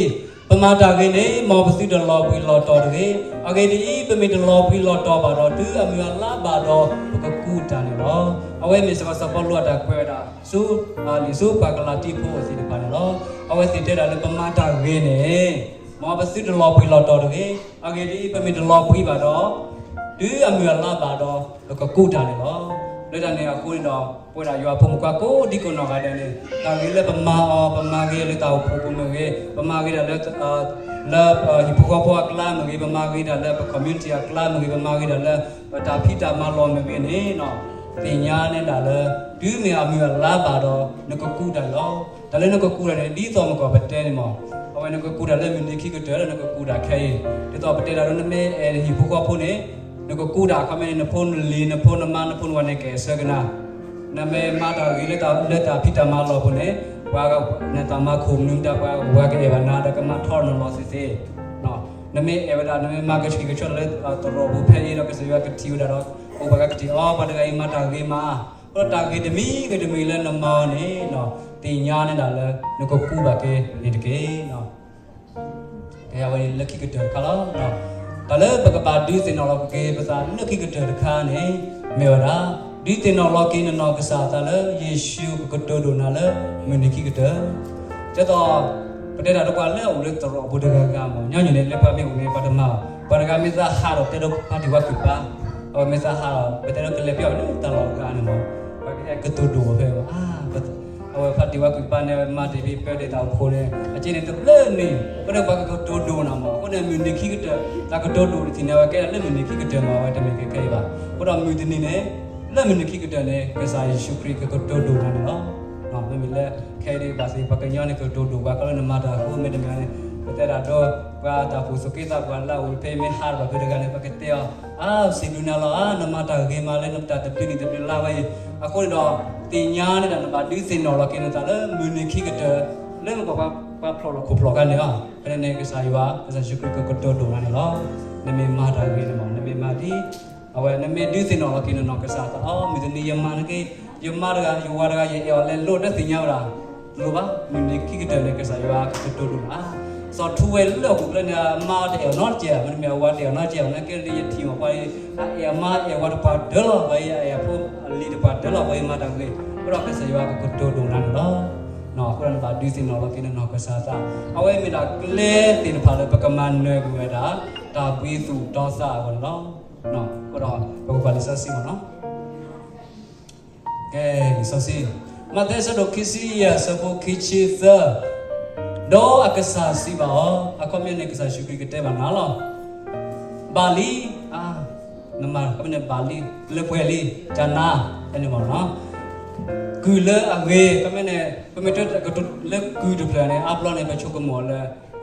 ပမၤတၢ်ဂ့ၤန့ၣ် မ်ပသုတလီၤဘှံးလီၤတီၤတဂ့ၤ. အဂ့ၢ်ဒ်အံၤ, ပမ့ၢ်တလီၤဘှံးလီၤတီၤဘၣ်ဒီး တုၤအမုၢ်အလါဘၣ်ဒီး ပကကူးတၢ်န့ၣ်လီၤ. အဝဲမ့ၢ်စ့ၢ်ကီးစီၤပီလူးအတၢ်ကွဲးဝဲဒၣ် ဆူ လံာ်ဆူပှၤကလၤတံဖိအသ့ၣ်တဖၣ်န့ၣ်လီၤ. အဝဲသ့ၣ်တဲဒၣ်လၢပမၤတၢ်ဂ့ၤန့ၣ် မ်ပသုတလီၤဘှံးလီၤတီၤတဂ့ၤ. အဂ့ၢ်ဒ်အံၤ, ပမ့ၢ်တလီၤဘှံးဘၣ်ဒီး တုၤအမုၢ်အလါဘၣ်ဒီး ပကကူးတၢ်န့ၣ်လီၤ. လၢတၢ်န့ၣ်အဃိန့ၣ်ဒီး ပဝဲဒၣ်ယွၤဖိမုၣ်ခွါကိးဒံကိးနီၢ်ဂၤဒဲးန့ၣ် တၢ်ဂ့ၤလၢပမၤအီၤ ပမၤဂ့ၤလၢတၢ်အိၣ်ဖှိၣ်ပူၤမ့ၢ်ဂ့ၤ, ပမၤဂ့ၤဒၣ်လၢ လၢဟံၣ်ဖိဃီဖိအကျါမ့ၢ်ဂ့ၤ, ပမၤဂ့ၤဒၣ်လၢပ community အကျါမ့ၢ်ဂ့ၤ, ပမၤဂ့ၤဒၣ်လၢ ပတၢ်ဖံးတၢ်မၤလီၢ်မ့ၢ်ဂ့ၤန့ၣ် သ့ၣ်ညါန့ၢ်ဒၣ်လၢ တုၤမ့ၢ်အမုၢ်အလါဘၣ်ဒီး နကကူးတၢ်လီၤ. တၢ်လၢနကကူးတၢ်န့ၣ် ဒ်သိးမကီၢ်ပတဲန့ၣ်မး, အဝဲနကကူးတၢ်လၢမုၢ်နံၤခံကတၢၢ်လၢနကကူးတၢ်ခဲအံၤ, ဒ်သိးပတဲဒၣ်လၢနမ့ၢ်အဲၣ်နဟံၣ်ဖိဃီဖိန့ၣ် နကကူးတၢ် ခီမ့ၢ်န့ၣ် နဖိနလံၤ နဖိနမါ နဖိနဝၤန့ၣ် ကအဲၣ်ဆၢက့ၤနၤ, နမ့ၢ်မၤတၢ်ဂ့ၤလၢတၢ်ဖံးတၢ်မၤလီၢ်ပူၤန့ၣ် ပှၤ နတၢ်မၤခိၣ်မနုၤမတၤ ပှၤကအဲၣ်ဘၣ်နၤဒီးကမၤထီၣ်နလီၢ်သ့ၣ်သ့ၣ် နမ့ၢ်အဲၣ်ဝဲဒၣ် နမ့ၢ်မၤကဆှံကဆှီလၢသရိာ်ပူၤဖဲအံၤဒီး ကစၢ်ယွၤကထံၣ်ဝဲဒၣ်ဒီး အိၣ်ဘၣ်ကထံၣ်အီၤ ပှၤတဂၤအံၤမၤတၢ်ဂ့ၤမး, အဃိဒီးတၢ်ဂ့ၤတမံၤဂ့ၤတမံၤလၢနမၤအီၤန့ၣ် သ့ၣ်ညါန့ၢ်ဒၣ်လၢ နကကူးဘၣ်က့ၤန့ၣ်တက့ၢ်. ကဲ အဝဲလၢခံကတၢၢ်တခါလီၤ. တၢ်လၢပကဘၣ်ဒုးသ့ၣ်နီၣ်လီၤက့ၤပသးလၢခံကတၢၢ်တခါန့ၣ် မ့ၢ်ဝဲဒၣ် ဒုးသ့ၣ်နီၣ်လီၤက့ၤနနီၢ်ကစၢ်အသးလၢ ယ့ၣ်ၡူးကကတိၤဒိၣ်နၤလၢမုၢ်နံၤခံကတၢၢ် ဒ်သိး ပတဲတၢ်ဒီးပှၤလၢအအိၣ်လၢသရိာ်ပူၤတဂၤဂၤမး ညီနုၢ်န့ၣ် လၢပှၤမ့ၢ်အိၣ်န့ၣ် ပှၤတမၤဘၣ်, ပှၤတဂၤမ့ၢ်သးဟးဒီးတဲဒီးဖါတံၢ်ဝါကုၢ်ပၢ်, အဝဲမ့ၢ်သးဟးဒီး ပတဲဒီးကလဲၤပျီလၢတၢ်လီၢ်အဂၤန့ၣ်မး, ပှၤကအဲၣ်ကတိၤဒိၣ်အီၤဖဲ အဝဲဖါတံၢ်ဝါကုၢ်ပၢ်န့ၣ် မၤတ့ၢ်ဖံးပၢတ့ၢ်တၢ်အိၣ်ဖှိၣ်န့ၣ် အက့န့ၣ်တဘျုးနံၣ် အဃိန့ၣ်ပှၤကကတိၤဒိၣ်နၤမး, အဃိန့ၣ်မုၢ်နံၤခံကတၢၢ် တၢ်ကတိၤဒိၣ်တထံၣ်န့ၣ် အဝဲကဲလၢမုၢ်နံၤခံကတၢၢ်မး အဝဲတမ့ၢ်ကဲခဲအံၤဘၣ်. အဃိဒီးမုၢ်တနံၤန့ၣ် လၢမုၢ်နံၤခံကတၢၢ်န့ၣ် ကစၢ်ယ့ၣ်ၡူးခရံာ်ကကတိၤဒိၣ်နၤန့ၣ်လီၤ. မ့မ့ၢ်လၢ ခဲအံၤဒ်ဘၣ်သ့ၣ် ပှၤကညီန့ၣ် ကကတိၤဒိၣ်ပှၤ ခီလၢနမၤတၢ်အဃိ မ့တမ့ၢ်န့ၣ် ပတဲဒၣ်ဒီး ပှၤတၢ်အိၣ်ဖှိၣ်သူၣ်က့သးပှၢ်လၢအအိၣ်ဖဲမ့ၢ်ဟးထီၣ်ဘၣ်ဖဲတဂၤန့ၣ် ပကတဲအီၤ အါ စံးဘျုးနၤလီၤ အါ နမၤတၢ်ဂ့ၤမးလၢနတၢ်တဘျုးနံၣ်တဘျုးလါဝဲအံၤ, အဃိန့ၣ်ဒီး သ့ၣ်ညါန့ၢ်ဒၣ်နဘၣ်ဒုးသ့ၣ်နီၣ်လီၤက့ၤနသးလၢမုၢ်နံၤခံကတၢၢ် လၢမ့ၢ်ပှၤဖျိၣ်လီၤခိၣ်ဖျိၣ်ခါန့ၣ်လီၤ. ဖဲန့ၣ်န့ၣ် ကစၢ်ယွၤ ကစၢ်ယ့ၣ်ၡူးခရံာ်ကကတိၤဒိၣ်နၤန့ၣ်လီၤ. နမ့ၢ်မၤတၢ်ဂ့ၤန့ၣ်မး နမ့ၢ်မၤဒ် အဝဲ နမ့ၢ်ဒုးသ့ၣ်နီၣ်လီၤက့ၤနနီၢ်ကစၢ်သး အိ မုၢ်တနံၤယမၤတဂ့ၤ ယမါတဂၤ ယဝၤတဂၤ ယအဲၣ်အီၤလဲၤလိၤ တသ့ၣ်ညါဝဲဒၣ် တလိၣ်ဘၣ်. မုၢ်နံၤခံကတၢၢ်န့ၣ် ကစၢ်ယွၤကကတိၤဒိၣ်နၤ, စီၤထူဝဲလၢဟီၣ်ခိၣ်ချၢန့ၣ် အမါတအဲၣ်အီၤနီတစဲး, မ့တမ့ၢ်အဝၤတအဲၣ်အီၤနီတစဲးဘၣ်, နာ်က့လၢယထံၣ်မးပှၤအံၤ အအဲၣ်အမါအဲၣ်ဝၤတပှၤဒၢလီၤ, ပှၤအံၤအအဲၣ်ဖိအလံၤတပှၤဒၢလီၤ, ပှၤအံၤမၤတၢ်ဂ့ၤ, အဃိဒီးကစၢ်ယွၤကကတိၤဒိၣ်နၤန့ၣ်လီၤ. အဃိဒီးနဘၣ်ဒုးသ့ၣ်နီၣ်လီၤက့ၤနနီၢ်ကစၢ်သး, အဝဲမ့ၢ်ဒၣ်ကျဲသ့ၣ်တဖၣ်လၢပကမၤနၢၤကွံာ်ဝဲဒၣ် တၢ်ဘှံးသူၣ်တီသးအဂီၢ်န့ၣ်လီၤ. အဃိဒီးပကကွၢ်လံာ်စီဆှံမ့ၢ်နီၤ ကဲ, လံာ်စီဆှံ, မးသဲအဆၢဒိၣ်ခံဆံယဲၢ် အဆၢဖိခံဆံသၢ, ဒီးအကစၢ်စံးဘၣ်အီၤ, အခီပညီန့ၣ် ကစၢ်ယ့ၣ်ၡူးခရံာ်ကတဲဘၣ်နၤလီၤ. ဘၣ်လံ, နမၤ အခီပညီန့ၣ် ဘၣ်လံ, လၢပှဲၤလံ, ကနၤ, ဖဲန့ၣ်မ့ၢ်နီၤ, ကုၢ်လၢအဂ့ၤ, အခီပညီန့ၣ် ပမ့ၢ်တဲတၢ်ကတိၤလၢကုၢ်တဖျၢၣ်န့ၣ် အါဘျီန့ၣ် ပဆိကမိၣ်လၢ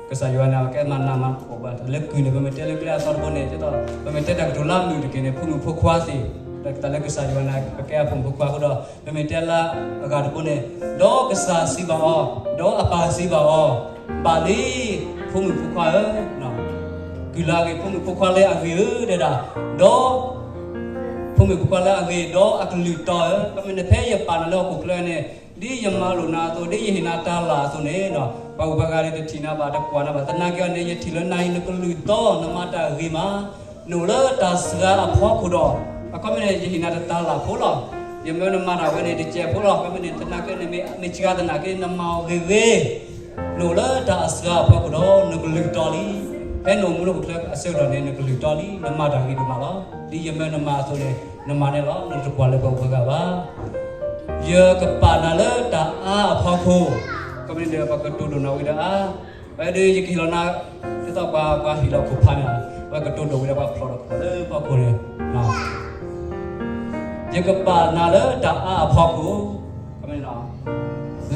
ကစၢ်ယွၤန့ၣ် အကဲမၤနးမၤဖှီၣ်ဘၣ်, တၢ်လၢကုၢ်န့ၣ် ပမ့ၢ်တဲလၢကျဲအသီတဘိန့ၣ် ဒ်သိး ပမ့ၢ်တဲတၢ်ကတိၤလၢအမုာ်တက့ၢ်န့ၣ် ဖိမုၣ်ဖိခွါသ့ၣ်, တၢ်လၢကစၢ်ယွၤန့ၣ် ပကဲအဖိမုၣ်ဖိခွါအဃိဒီး ပမ့ၢ်တဲလၢအဂၤတဘိန့ၣ်, ဒီးကစၢ်စံးဘၣ်အီၤ, ဒီးအပၢ်စံးဘၣ်အီၤ, ဘၣ်လံ, ဖိမုၣ်ဖိခွါဧၢ, ကုၢ်လၢအဂ့ၤ ဖိမုၣ်ဖိခွါလၢအဂ့ၤဧၢ တဲဒၣ်, ဒီး ဖိမုၣ်ဖိခွါလၢအဂ့ၤ ဒီးအကလုၢ်တီဧၢ, အခီပညီန့ၣ် ဖဲယပာ်နၤလၢဟီၣ်ခိၣ်ချၢန့ၣ် ဒ်ယမၤလိာ်နၤအသိး ဒ်ယဟ့ၣ်နၤတၢ်လၢ်အသိးန့ၣ်, ပှၤဂုၤပှၤဂၤန့ၣ် တထံၣ်နၤဘၣ် တကွၢ်နၤဘၣ်, သနာ်က့န့ၣ် ယထံၣ်လၢနၤအံၤ နကလုၢ်တီ နမၤတၢ်ဂ့ၤမး, နအိၣ်လၢတၢ်စှၤအဖီခိၣ်ဒီး, အခီပညီန့ၣ် ယဟ့ၣ်နၤတၢ်လၢ်ဖိလီၤ, ယမၢနမၤတၢ်ဝဲန့ၣ် တစဲးဖိလီၤ, အခီပညီန့ၣ် သနာ်က့န့ၣ် မ့ၢ်စှၤသနာ်က့ နမၤအီၤဂ့ၤဂ့ၤ နအိၣ်လၢတၢ်အစှၤအဖီခိၣ်ဒီး နကလုၢ်တီလံ, ဖဲနအိၣ်မူလၢဟီၣ်ခိၣ်ချၢအဆၢကတီၢ်န့ၣ် နကလုၢ်တီလံ, နမၤတၢ်ဂ့ၤဒိၣ်မးလီၤ, ဒ်ယမၢနမၤအသိးန့ၣ် နမၤန့ၣ်လီၤ, နတကွၢ်လၢပှၤဂၤဘၣ် ယကပာ်နၤလၢတၢ်အါအဖီခိၣ်, အခီပညီန့ၣ် ပှၤကတိၤဒိၣ်နၤဝံၤဒီးအါ, ဝဲဒၣ်ယကဟ့ၣ်လီၤနၤ, ဒ်သိးပှၤဟ့ၣ်လီၤခိၣ်ဖးန့ၣ်, ပှၤကတိၤဒိၣ်ဝံၤဒီးပှၤဖျိးဒီးခိၣ်လၢဖီခိၣ်န့ၣ်, ယကပာ်နၤလၢတၢ်အါအဖီခိၣ်,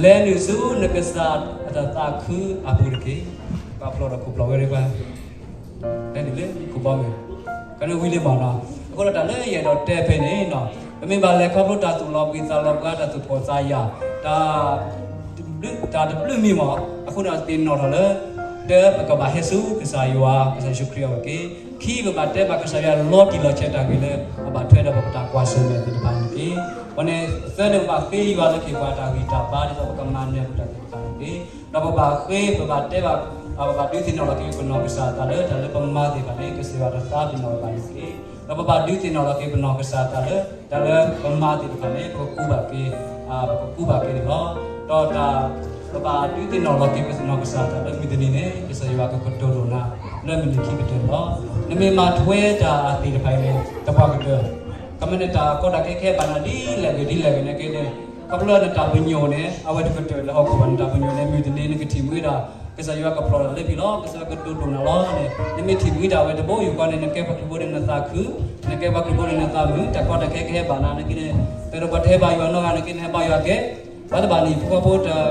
လဲၤနုာ်ဆူနကစၢ်အတၢ်သးခုအပူၤတက့ၢ်, ပှၤဖျိးဒီးခိၣ်ဖျိးဝဲဒၣ်ပှၤ ဖဲန့ၣ်လၢကဘီမုၢ်, ကန့ၣ်ဝံၤလံမ့ၢ်နီၤ, အဃိဒီးတၢ်လၢယအဲၣ်ဒိးတဲဖဲန့ၣ်နီၤ, ပမ့ၢ်ဘၣ်လဲၤခီဖျိတၢ်သူၣ်လီၤဘှံးသးလီၤဘှါ တၢ်သူၣ်ဖှီၣ်သးယာ်, တၢ်, တၢ်တဘျုးမံၤမ့ၢ်, အဃိန့ၣ်သ့ၣ်နီၣ်ထီၣ်လၢ, တၢ ပကဘၣ်ဟဲဆူကစၢ်ယွၤ ကစၢ်ယ့ၣ်ၡူးခရံာ်အအိၣ်တက့ၢ်, ခံ ပဘၣ်တဲဘၣ်ကစၢ်ယွၤလီၤတံၢ်လီၤဆဲးတၢ်ဂ့ၢ်လၢ အဘၣ်ထွဲဒီးပတၢ်ကွၢ်ဆၢၣ်မဲာ်သ့ၣ်တဖၣ်န့ၣ်တက့ၢ်, ဝဲန့ၣ် သၢ န့ၣ် ပဘၣ်ဃ့ယွၤလၢကဟ့ၣ်ပှၤတၢ်ဂံၢ်တၢ်ဘါဒ်သိးပကမၤနၢၤပတၢ်သ့ၣ်တဖၣ်န့ၣ်တက့ၢ်, ဒီးပဘၣ်ဃ့ ပဘၣ်တဲဘၣ်, ပဘၣ်ဒုးသ့ၣ်နီၣ်လီၤက့ၤပနီၢ်ကစၢ်အသးလၢတၢ်လၢပမၤသ့ၣ်တဖၣ်န့ၣ် ကစၢ်ယွၤတသးပ့ၤနီၣ်ဘၣ်န့ၣ်တက့ၢ်, ဒီးပဘၣ်ဒုးသ့ၣ်နီၣ်လီၤက့ၤပနီၢ်ကစၢ်အသးလၢ တၢ်လၢပမၤသ့ၣ်တဖၣ်န့ၣ် ပကကူးဘၣ်က့ၤ, ပကကူးဘၣ်က့ၤန့ၣ်လီၤ, ဒီးတၢ်, ပဘၣ်ဒုးသ့ၣ်နီၣ်လီၤက့ၤပနီၢ်ကစၢ်အသးလၢမုၢ်တနံၤန့ၣ် ကစၢ်ယွၤကကတိၤဒိၣ်နၤ, လၢမုၢ်နံၤခံကတၢၢ်န့ၣ်လီၤ, နမ့ၢ်မၤထွဲတၢ်အသ့ၣ်တဖၣ်အံၤန့ၣ် တပှၢ်ကတၢၢ် ကမ့ၢ်န့ၣ်တၢ်ကီတၢ်ခဲကဟဲဘၣ်နၤဒ်လဲၣ်ဂ့ၤဒ်လဲၣ်ဂ့ၤန့ၣ်က့န့ၣ်, ခီဖျိနတၢ်ပညိၣ်န့ၣ် အဝဲတကတၢၢ်လၢဟီၣ်ခိၣ်ဘၣ်, နတၢ်ပညိၣ်န့ၣ် မုၢ်တနံၤနကထံၣ်မှံဒၣ်, ကစၢ်ယွၤကဖျိးတၢ်လၢဖံးလီၤ, ကစၢ်ယွၤကတိၤဒိၣ်နၤလီၤန့ၣ်, နမ့ၢ်ထံၣ်မှံဒၣ်ဝဲတဘိယူၢ်ဃီန့ၣ် နကဲပှၤခရံာ်ဖိန့ၣ်နသးခု, နကဲပှၤခရံာ်ဖိန့ၣ်နသးမုာ်, တၢ်ကီတၢ်ခဲကဟဲဘၣ်နၤန့ၣ်က့န့ၣ်, တၢ်ဒီးပှၤတဟဲဘၣ်ယွၤနီတဂၤန့ၣ်က့န့ၣ် ဟဲဘါယွၤကဲ, ဘၣ်တဘၣ်န့ၣ် ဖိဃီဖိတၢ်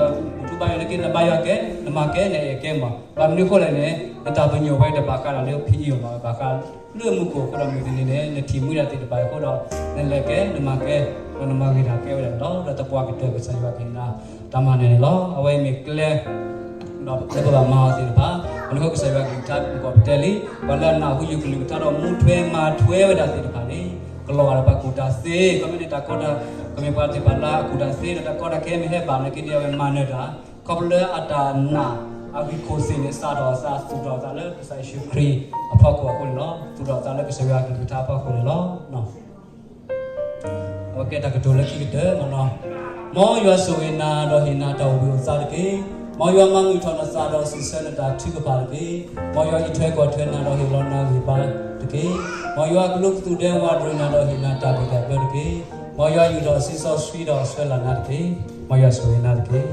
ဘူၣ်ထီၣ်ဘါယွၤန့ၣ်က့ နဘါယွၤကဲ, နမၤကဲ နအဲၣ်ကဲမး, ဘၣ်မနုၤအဃိလဲၣ်န့ၣ် နတၢ်ပညိၣ်ဝဲတဘၣ်ဃးဒီးလၢဖံးအံၤအီၤမး, ဘၣ်ဃး လၢမူခိၣ်အဃိဒီးမုၢ်တနံၤန့ၣ် နထံၣ်မှံဒၣ်သ့ၣ်တဖၣ်အဃိဒီး နလဲၤကဲ နမၤကဲ, ဒီးနမၤဂ့ၤတၢ်ကဲဝဲဒၣ်န့ၣ်လီၤ, ဒီးတပှၢ်ကတၢၢ်ကစၢ်ယွၤကဟ့ၣ်နၤ တၢ်မၤနၢၤန့ၣ်လီၤ, အဝဲအံၤမ့ၢ်ကျဲ ဒီးလၢပဘၣ်မၤအီၤသ့ၣ်တဖၣ်, အနီၢ်ကီၢ်ကစၢ်ယွၤကလုၢ်ကထါ မုၢ်ကီၢ်ပတဲလံ, ပှၤလၢအနၢ်ဟူယကလုၢ်ကထါဒီးမူထွဲမၤထွဲဝဲဒၣ်သ့ၣ်တဖၣ်န့ၣ်, ကလီၤဂာ်ဒီးပှၤကူၣ်တၢ်သ့, ခီမ့ၢ်န့ၣ်တၢ်ကီတၢ်, ကမ့ၢ်ပှၤသ့ၣ်တဖၣ်လၢအကူၣ်တၢ်သ့ဒီးတၢ်ကီတၢ်ခဲမ့ၢ်ဟဲဘၣ်န့ၣ်က့န့ၣ် အဝဲမၤနၢၤတၢ်, ခီဖျိလၢအတၢ်နာ်, အဂံၢ်ခိၣ်သ့ၣ်န့ၣ် စးထီၣ်အသး သူၣ်ထီၣ်အသးလၢကစၢ်ယ့ၣ်ၡူးခရံာ်အဖီခိၣ်အဃိန့ၣ်လီၤ, သူၣ်ထီၣ်အသးလၢကစၢ်ယွၤကလုၢ်ကထါအဖီခိၣ်န့ၣ်လီၤ. အဝဲကဲတၢ်ကတိၤလၢခံကတၢၢ်မ့ၢ်နီၤ, မ်ယွၤဆိၣ်ဂ့ၤနၤဒီးဟ့ၣ်နၤတၢ်အိၣ်ဘှံးအိၣ်သါတက့ၢ်, မ်ယွၤမၤမုာ်ထီၣ်နသးဒီးစံးဆၢနတၢ်ထုကဖၣ်တက့ၢ်, မ်ယွၤအံးထွဲကွၢ်ထွဲနၤဒီးဟ့ၣ်လီၤနၤဂံၢ်ဘါတက့ၢ်, မ်ယွၤအကလူးကသူၣ်ဒဲဝးဒိၣ်နၤဒီးဟ့ၣ်နၤတၢ်ဘျုးတၢ်ဖှိၣ်တက့ၢ်, မ်ယွၤယူာ်ထီၣ်စံးစီဆှံဒီးဆှၢလီၤနၤတက့ၢ်, မ်ယွၤဆိၣ်ဂ့ၤနၤတက့ၢ်.